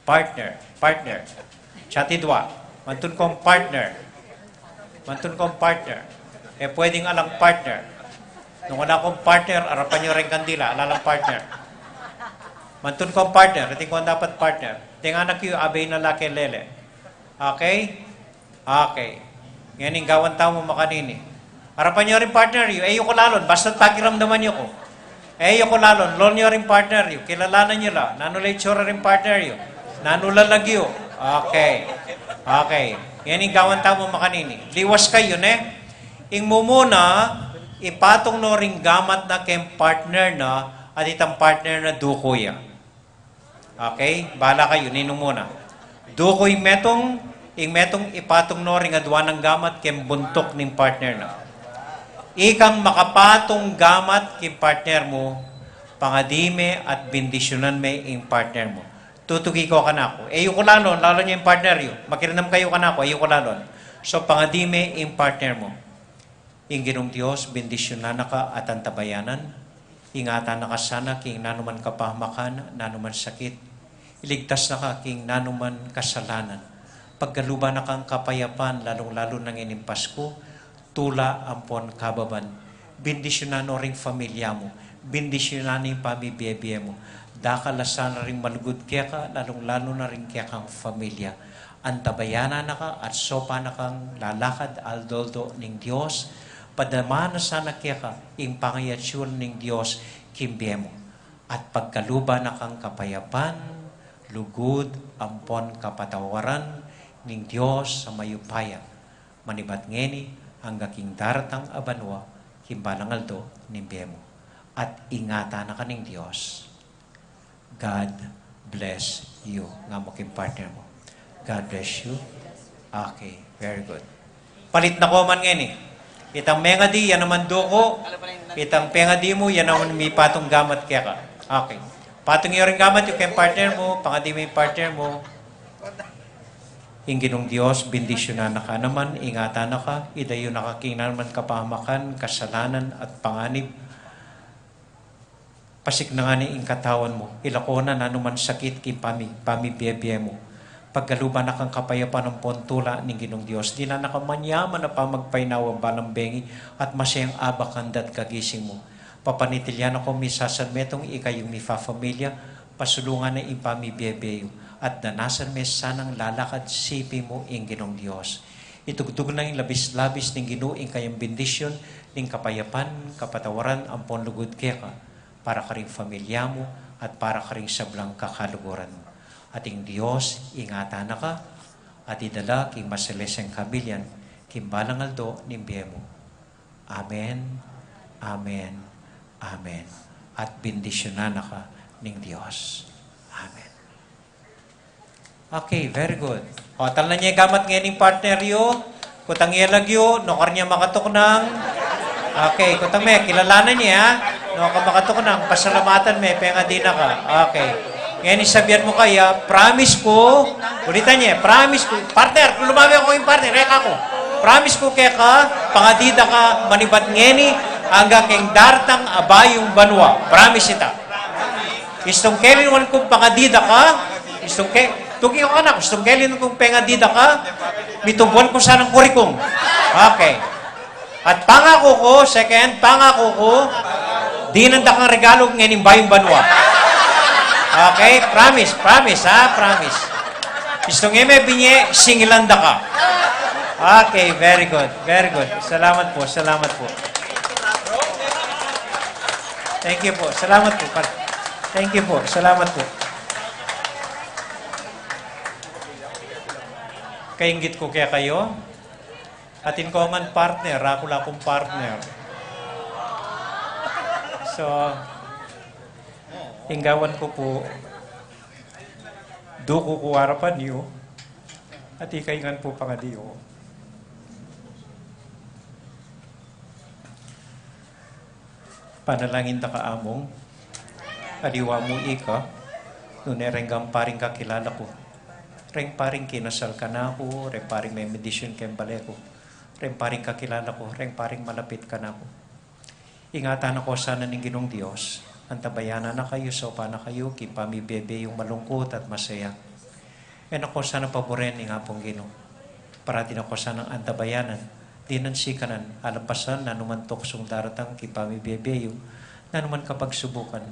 Partner. Partner. Chatidwa. Mantun kong partner. Mantun kong partner. E pwedeng alang partner. Nung ala kong partner, arapan yu ring kandila, ala lang partner. Mantun kong partner. Atin kong dapat partner. Deng anak yu, abe na lake lele. Okay? Okay. Ngening gawan tamu makanini. Arapan yu ring partner yu, e yu ku lalon, basta pakiramdaman yu ku. E yu ku lalon, lon yu ring partner yu, kilalanan yu la, nanu la itsura ring partner yu, nanu la lagyu. Okay. Okay. Ngening gawan tamu makanini. Liwas kayu, ne? Ing mumuna, ipatung no ring gamat na keng partner na, at itang partner na duku ya. Okay? Bala kayu, ninung muna. Duku ing metung, ing metung ipatung no ring adua nang gamat keng buntuk ning partner na. Ikang makapatung gamat king partner mu, pangadi me at bindisyunan me ing partner mu. Tutuki ko kanaku. E yu ku lalon, lalon yu ing partner yu. Makiramdam kayu kanaku, e yu ku lalon. So, pangadi me ing partner mu. Ing Ginung Dios, bendisyunan na ka at antabayanan, ingatan na ka sana king nanuman kapahamakan, nanuman sakit, iligtas na ka king nanuman kasalanan, pagkaluban na kang kapayapan, lalung-lalu na ngening Pasku, tula ampon kababan, bendisyunan no ring familia mu, bendisyunan ing pamibie-bie mu, dakal la sana ring malugud keka, lalung-lalu na ring kekang familia. Antabayanan na ka at saupan na kang lalakad aldo-aldo ning Dios, padama na sana keka ing pangayatsu ning Dios king bie mu, at pagkaluban na kang kapayapan, lugud, ampon kapatawaran ning Dios a mayupaya, manibat ngeni angga king daratang a banua, king balang aldo ning bie mu. At ingatan na ka ning Dios. God bless you. Nga mu king partner mu. God bless you. Okay, very good. Palit na ko man ngeni. Itang mengadi, ya naman duku. Itang pengadi mu, ya naman mipatung gamat keka. Okay. Patung yu ring gamat yu keng partner mu, pangadi mu ing partner mu. Ing Ginung Dios, bendisyunan na ka naman, ingatan na ka, idayu na ka king nanuman kapahamakan, kasalanan, at panganib. Pasiknangan ne ing katawan mu, ilako na nanuman sakit king pami-, pamibie-bie mu. Pagkaluban na kang kapayapan ampon tula ning Ginung Dios, dinan na ka manyaman a pamagpainawa balang bengi at masayang abak king dapit kagising mu. Papanatilian na kong misasan metung ikayung mifafamilia, pasulungan na ing pamibie-bie yu, at danasan me sanang lalakad sipi mu ing Ginung Dios. Itugtug na ing labis-labis ning Ginu ing kayang bendisyun ning kapayapan, kapatawaran, ampon lugud keka, para karing familia mu, at para karing sablang kakaluguran mu. At ing Dios, ingatan na ka, at idala king masaleseng kabilian, king balang aldo ning bie mu. Amen, amen, amen. At bendisyunan na ka ning Dios. Amen. Okay, very good. O, talnan ye gamat ngening partner yu. Kutang ye lagyu, nukarin ya makatuknang. Okay, kutang me, kilalanan ye, ha? Nukarin makatuknang, pasalamatan me, pengadi na ka. Okay. Ngeni sabian mu kaya, promise ku, ulitan ye, promise ku, partner, lumame ku ing partner, eka ku. Promise ku keka, pangadi da ka, manibat ngeni, angga king daratang a bayung banua. Promise ita. Istung keni naman kung pangadi da ka, istung ke-, tuki ku kanaku, istung keni naman kung pengadi da ka, mitubuan ku sanang kurikung. Okay. At pangaku ku, second, pangaku ku, dinan da kang regalu ngening bayung banua. Okay? Promise, promise, ha? Promise. Gusto nge me binye, singilan da ka. Okay, very good, very good. Salamat po, salamat po. Thank you po, salamat po. Thank you po, salamat po. Kainggit ku kekayu. Atin ku ngan partner, aku la kung partner. So, ing gawan ku pu, duku ku arapan yu, at ika ngan pu pangadi yu. Panalangin da ka, Among, aliwa mu ika, nune reng gamparing kakilala ku, reng paring kinasal kanaku, reng paring memendisyon keng bale ku, reng paring kakilala ku, reng paring malapit kanaku. Ingatan na ko sana ning Ginung Dios, antabayanan na kayu, saupan na kayu king pamibie-bie yung malungkut at masaya. E na ko sana paburen ing Apung Ginu. Parati na ko sanang antabayanan, dinan sikanan, alapasan nanu man tuksung daratang king pamibie-bie yu, nanu man kapagsubukan.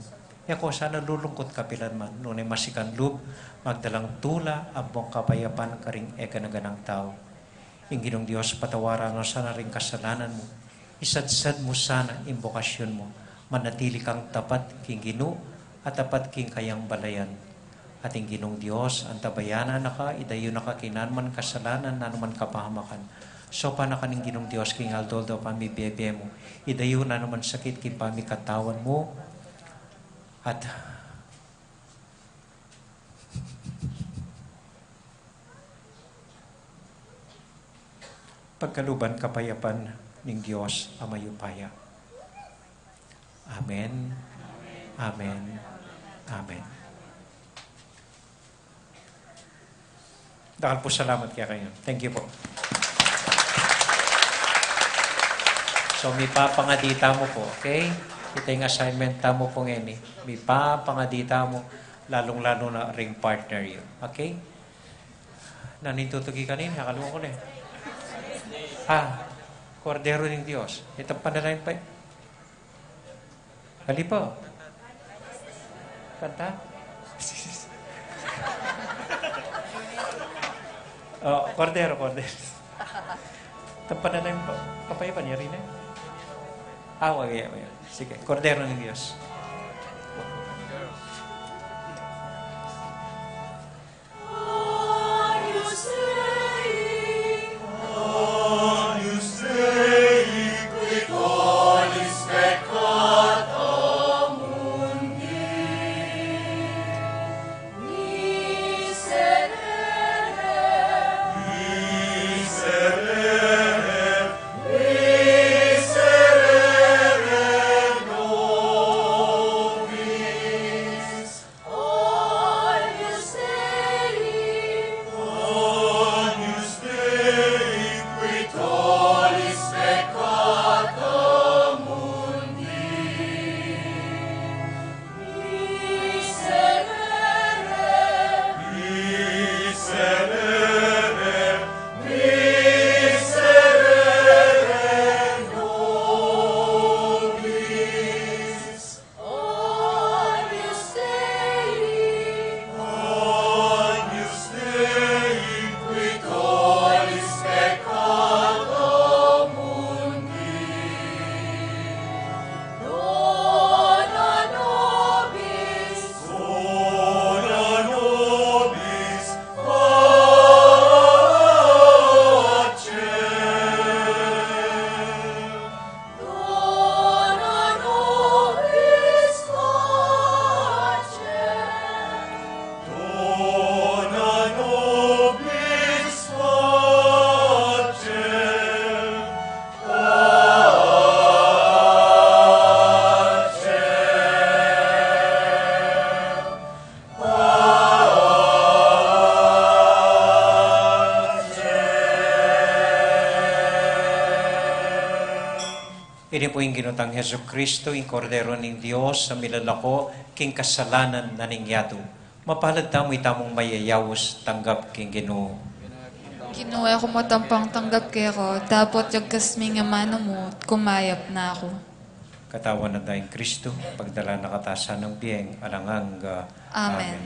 E ko sana lulungkut kapilan man, nune masikan lub magdalang tula ampong kapayapan karing e gana-ganang tau. Ing Ginung Dios patawaran na sana ring kasalanan mu. Isadsad mu sana ing bokasyon mu. Manatili kang tapat king Ginu at tapat king kayang balayan. At ing Ginung Dios antabayanan na ka, idayu na ka king nanu man kasalanan, nanu man kapahamakan. Saupan na ka ning Ginung Dios king aldo-aldo pamibie-bie mu. Idayu nanu man sakit king pamikatawan mu. At pagkaluban kapayapan ning Dios a mayupaya. Amen. Amen. Amen. Dakal pu salamat kekayu. Thank you po. So, mipapangadi tamu po, okay? Ita ing assignment tamu pu ngeni. Mipapangadi tamu, lalung-lalu na ring partner yu. Okay? Nanu ing tutuki kanini? Akaluan ku ne. Ah, Kordero ning Dios. Ita panalangin pa. Ali po. Kanta? Oh, Kordero, Kordero. Ita panalangin pa. Kapayapaan, yari na. Ah, wag yan, wag yan. Sige, Kordero ning Dios. Ini pu ing Ginu tang Jesucristo, ing Kordero ning Dios, a milalako king kasalanan na ning yatu. Mapalad tamu itamung mayayaus tanggap king Ginu. Ginu, e ku matampang tanggap keka, dapot yagkas mu ing amanu mu, kumayap na ku. Katawan at daya nang Kristo, pagdala na katamu king bieng alang angga. Amen. Amen.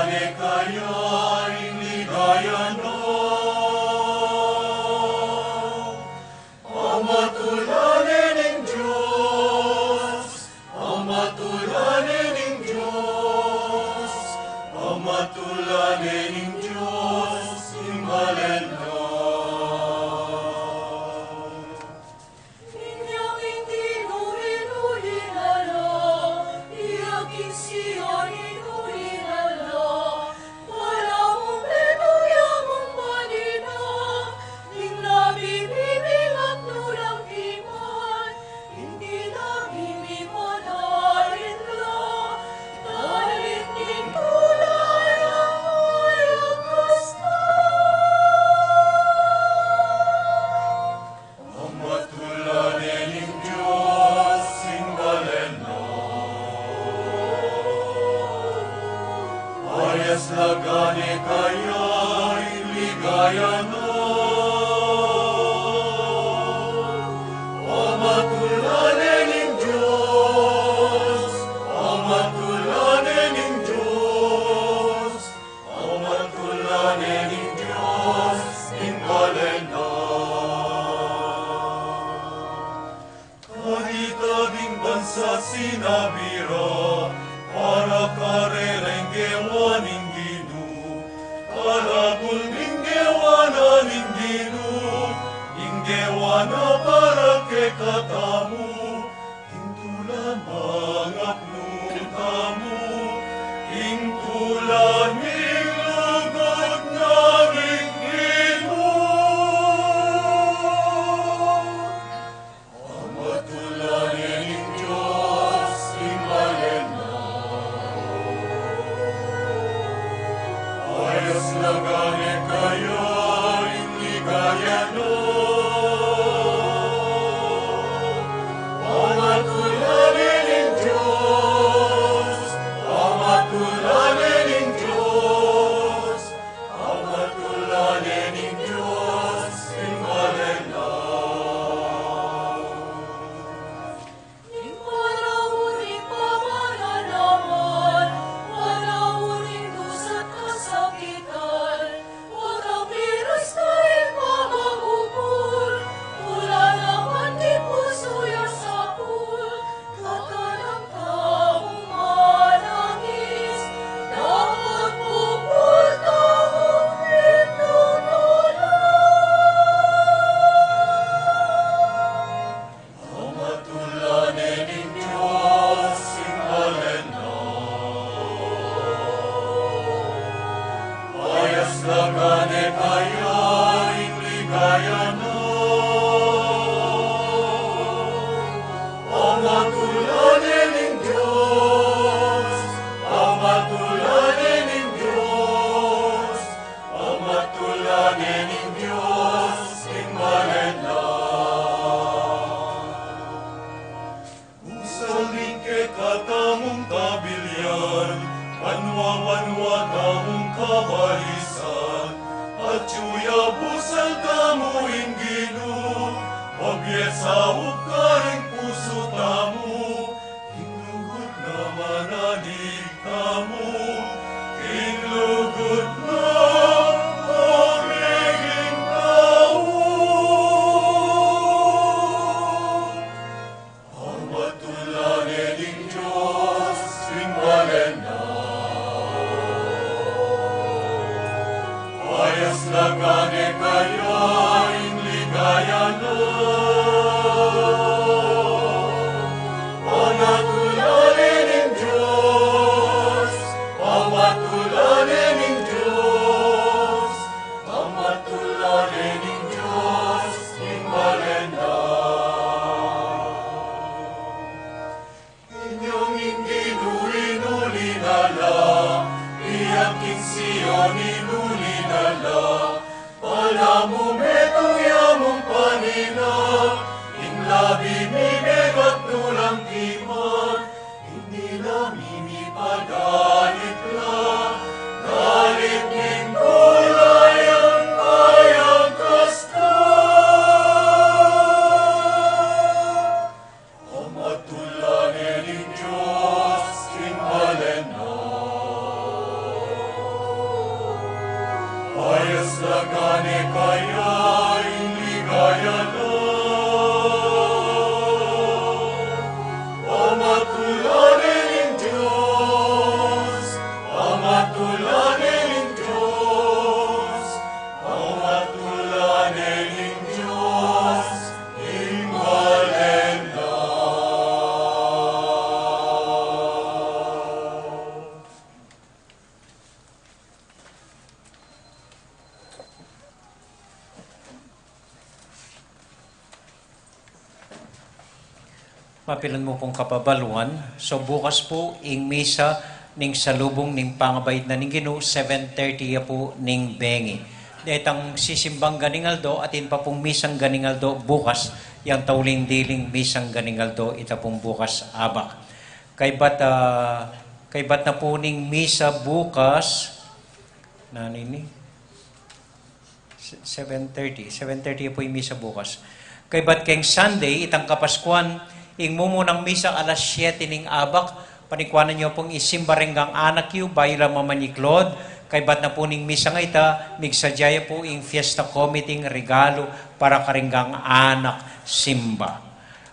Kaya ing ligaya na. Amatulanan ning Dios, amatulanan ning Dios, amatulanan ning Dios, ing balen na. Inya king Ginu ing uli na la, inya king Sion ing uli na la, balamu metung ya mung banina, ing labi mi mingat nu lang kimat, ing dila mi mipadalit la, dalit ning tula yang mayagkas na. Amatulanan ning Dios ing balen na. Ayas la gani kaya ing ligaya na. Amatulanan ning Dios, amatulanan ning Dios, amatulanan ning Dios ing balen na. Kanita ding bansa sinabi ra, para karela ing gewa ning Ginu, para bulbing gewa na ning Ginu, ing gewa na para kekatamu, ing tula mangapnu tamu, ing tula ning lugud na ning Ginu. Amatulanan ning Dios ing balen na. Ayas la gani kaya ing ligaya na. Amatulanan ning Dios, amatulanan ning Dios, amatulanan ning Dios ing balen na. Ing panaun ning pamananaman, panaun ning dusa't kasakitan, pagkapiras na ing pamangubul, tula naman ning pusu yang sapul, kakanam tamung manangis, dapot pupul tamung minunula. Amatulanan ning Dios ing balen na. Ayas la gani kaya ing ligaya na. Amatulanan ning Dios, amatulanan ning Dios, amatulanan ning Dios ing balen na. Usal ning kekatamung kabilian, banua-banua tamung kabalisan, atyu ya busal tamu ing Ginu, babie saup karing pusu tamu, ing lugud na mananig tamu, ing lugud na magiging tau. Amatulanan ning Dios ing balen na. Ayas la gani kaya ing ligaya na. Amatulanan ning Dios, amatulanan ning Dios, amatulanan ning Dios ing balen na. Inyang ing Ginu ing uli na la, inyang king Sion ing uli na la, balamu metung ya mung banina, ing labi mi mingat nu lang kimat, ing dila mi mipadalit la, dalit ning tula yang mayagkas na. Amatulanan ning Dios ing balen na. Ayas la gane kaya ing ligaya na. Pamatulan ne ning Dios, pamatulan ne ning Dios, pamatulan ne ning Dios, ing balen na. Mapilan mu pung kapabaluan, so bukas pu ing misa ning salubung ning pangabait na ning Ginu, seven thirty ya pu ning bengi. Detang sisimbang ganing aldo, atin pa pung misang ganing aldo bukas, yang tauling diling misang ganing aldo, ita pung bukas abak. Kaybat, ah, kaybat na pu ning misa bukas, na nini? Se-, seven thirty. Seven thirty pu ing misa bukas. Kaybat keng Sunday, itang Kapaskuan, ing mumunang misa alas siyete ning abak, panikuanan yu pung isimba reng anak yu, bayu la mamanyiklod, kaybat na pu ning misang ita, migsadya ya pu ing fiesta committee ning regalu para karing anak simba.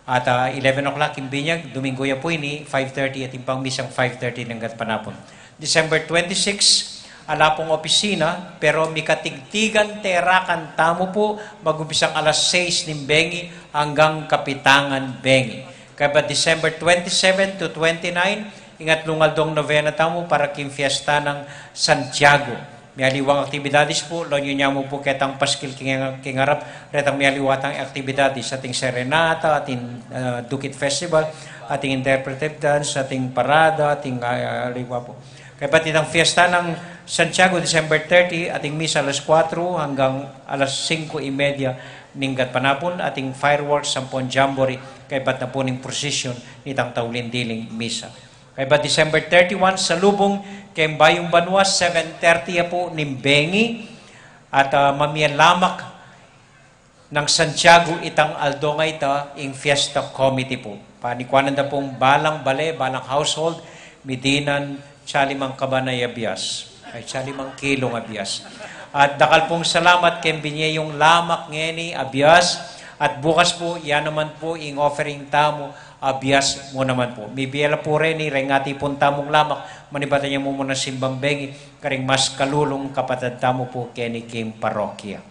At, ah, eleven o'clock ing binyag, Domingo ya pu ini, five thirty, atin pang misang five thirty ning gatpanapun. December twenty-six, ala pung opisina, pero mikatigtigan terakan tamu pu, magumpisang alas sais ning bengi anggang kapitangan bengi. Kaybat December twenty-seven to twenty-nine, ing atlung aldong novena tamu para king fiesta nang Santiago. Mialiwang aktibidades pu, lawan yu namu pu ketang paskil king, king arap, retang mialiwa tang aktibidades, ating serenata, ating, ah, Dukit Festival, ating interpretive dance, ating parada, ating, ah, aliwa pu. Kaybat itang fiesta nang Santiago, December thirty, ating misa alas kuwatro anggang alas singko y media ning gatpanapun, ating fireworks, ampong jamboree, kaybat na pu ning procession nitang tauling diling misa. Kaybat December thirty-one, salubung keng Bayung Banua, seven thirty ya pu ning bengi, at, ah, mamie lamak nang Santiago itang aldo a ita ing fiesta committee pu. Panikuanan da pung balang bale, balang household, midinan tsalimang kabanay a bias. Ay, tsalimang kilung a bias. At dakal pung salamat keng binye yung lamak ngeni a bias. At bukas pu, ya naman pu ing offering tamu a bias mu naman pu. Mibie la pu reni reng atipun tamung lamak, manibatan ya mumunang simbang bengi karing mas kalulung kapatad tamu pu keni king parokya.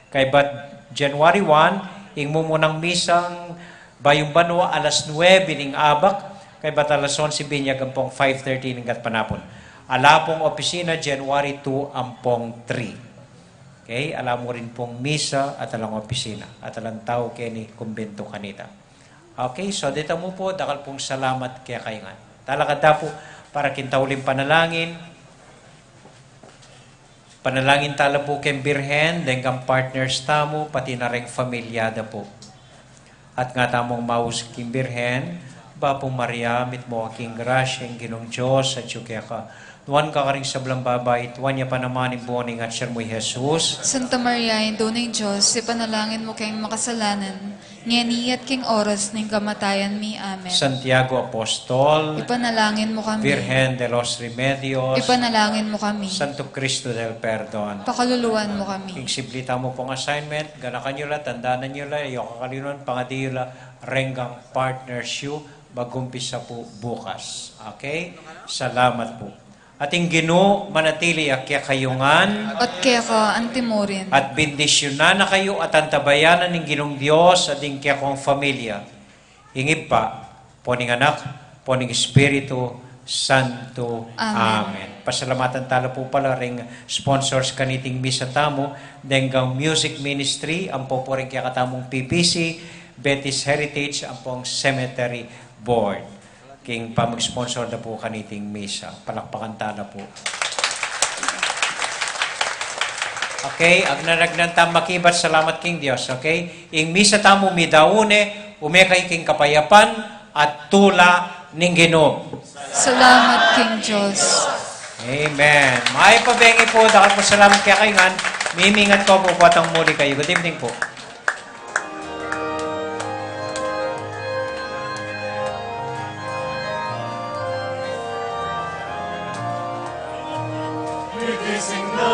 Kaybat January one, ing mumunang misang Bayung Banua alas nuebe ning abak, kaybat alas onse binyag ampong five thirty ning gatpanapun. Ala pung opisina January two ampong three. Okay, ala mu rin pung misa at alang opisina at alang tau keni kumbento kanita. Okay, so deta mu pu, dakal pung salamat kekayu ngan. Talakad ta pu para king tauling panalangin. Panalangin tala pu keng Birhen, deng kang partners tamu, pati na reng familia da pu. At nga tamung maus king Birhen, Bapu Maria, mitmu ka king grasya, ing Ginung Dios atyu keka. Nuan ka karing sablang babai, at nuan ya pa naman ing bunga ning atyan mu, i Jesus. Santa Maria, Indu ning Dios, ipanalangin mu keng makasalanan, ngeni at king oras ning kamatayan mi. Amen. Santiago Apostol, ipanalangin mu kami. Virgen de los Remedios, ipanalangin mu kami. Santo Cristo del Perdon, pakaluluan mu kami. King sibli tamu pung assignment, ganakan yu la, tandanan yu la, e yu kakalinuan, pangadi yu la reng partners yu, magumpisa pu bukas. Okay? Salamat pu. At ing Ginu manatili ya kekayu ngan. At keka antimurin. At bendisyunan na kayu at antabayanan ning Ginung Dios at ing kekong familia. Ing Ibpa, ampo ning Anak, ampo ning Espiritu Santo. Amen. Amen. Pasalamatan tala pu pala ring sponsors kaniting misa tamu, deng kang music ministry, ampo pu ring kekatamung P P C, Betty's Heritage, ampong Cemetery Board. King pamag-sponsor da pu kaniting misa. Palakpakan tala pu. Okay, agnan-agnan tang makibat salamat king Dios, okay? Ing misa tamu midaun ne, ume kayu king kapayapan at tula ning Ginu. Salamat king Dios. Amen. Mayap a bengi pu, dakal pung salamat kekayu ngan, mimingat ku pu, potang muli kayu. Good evening pu. Gigising na,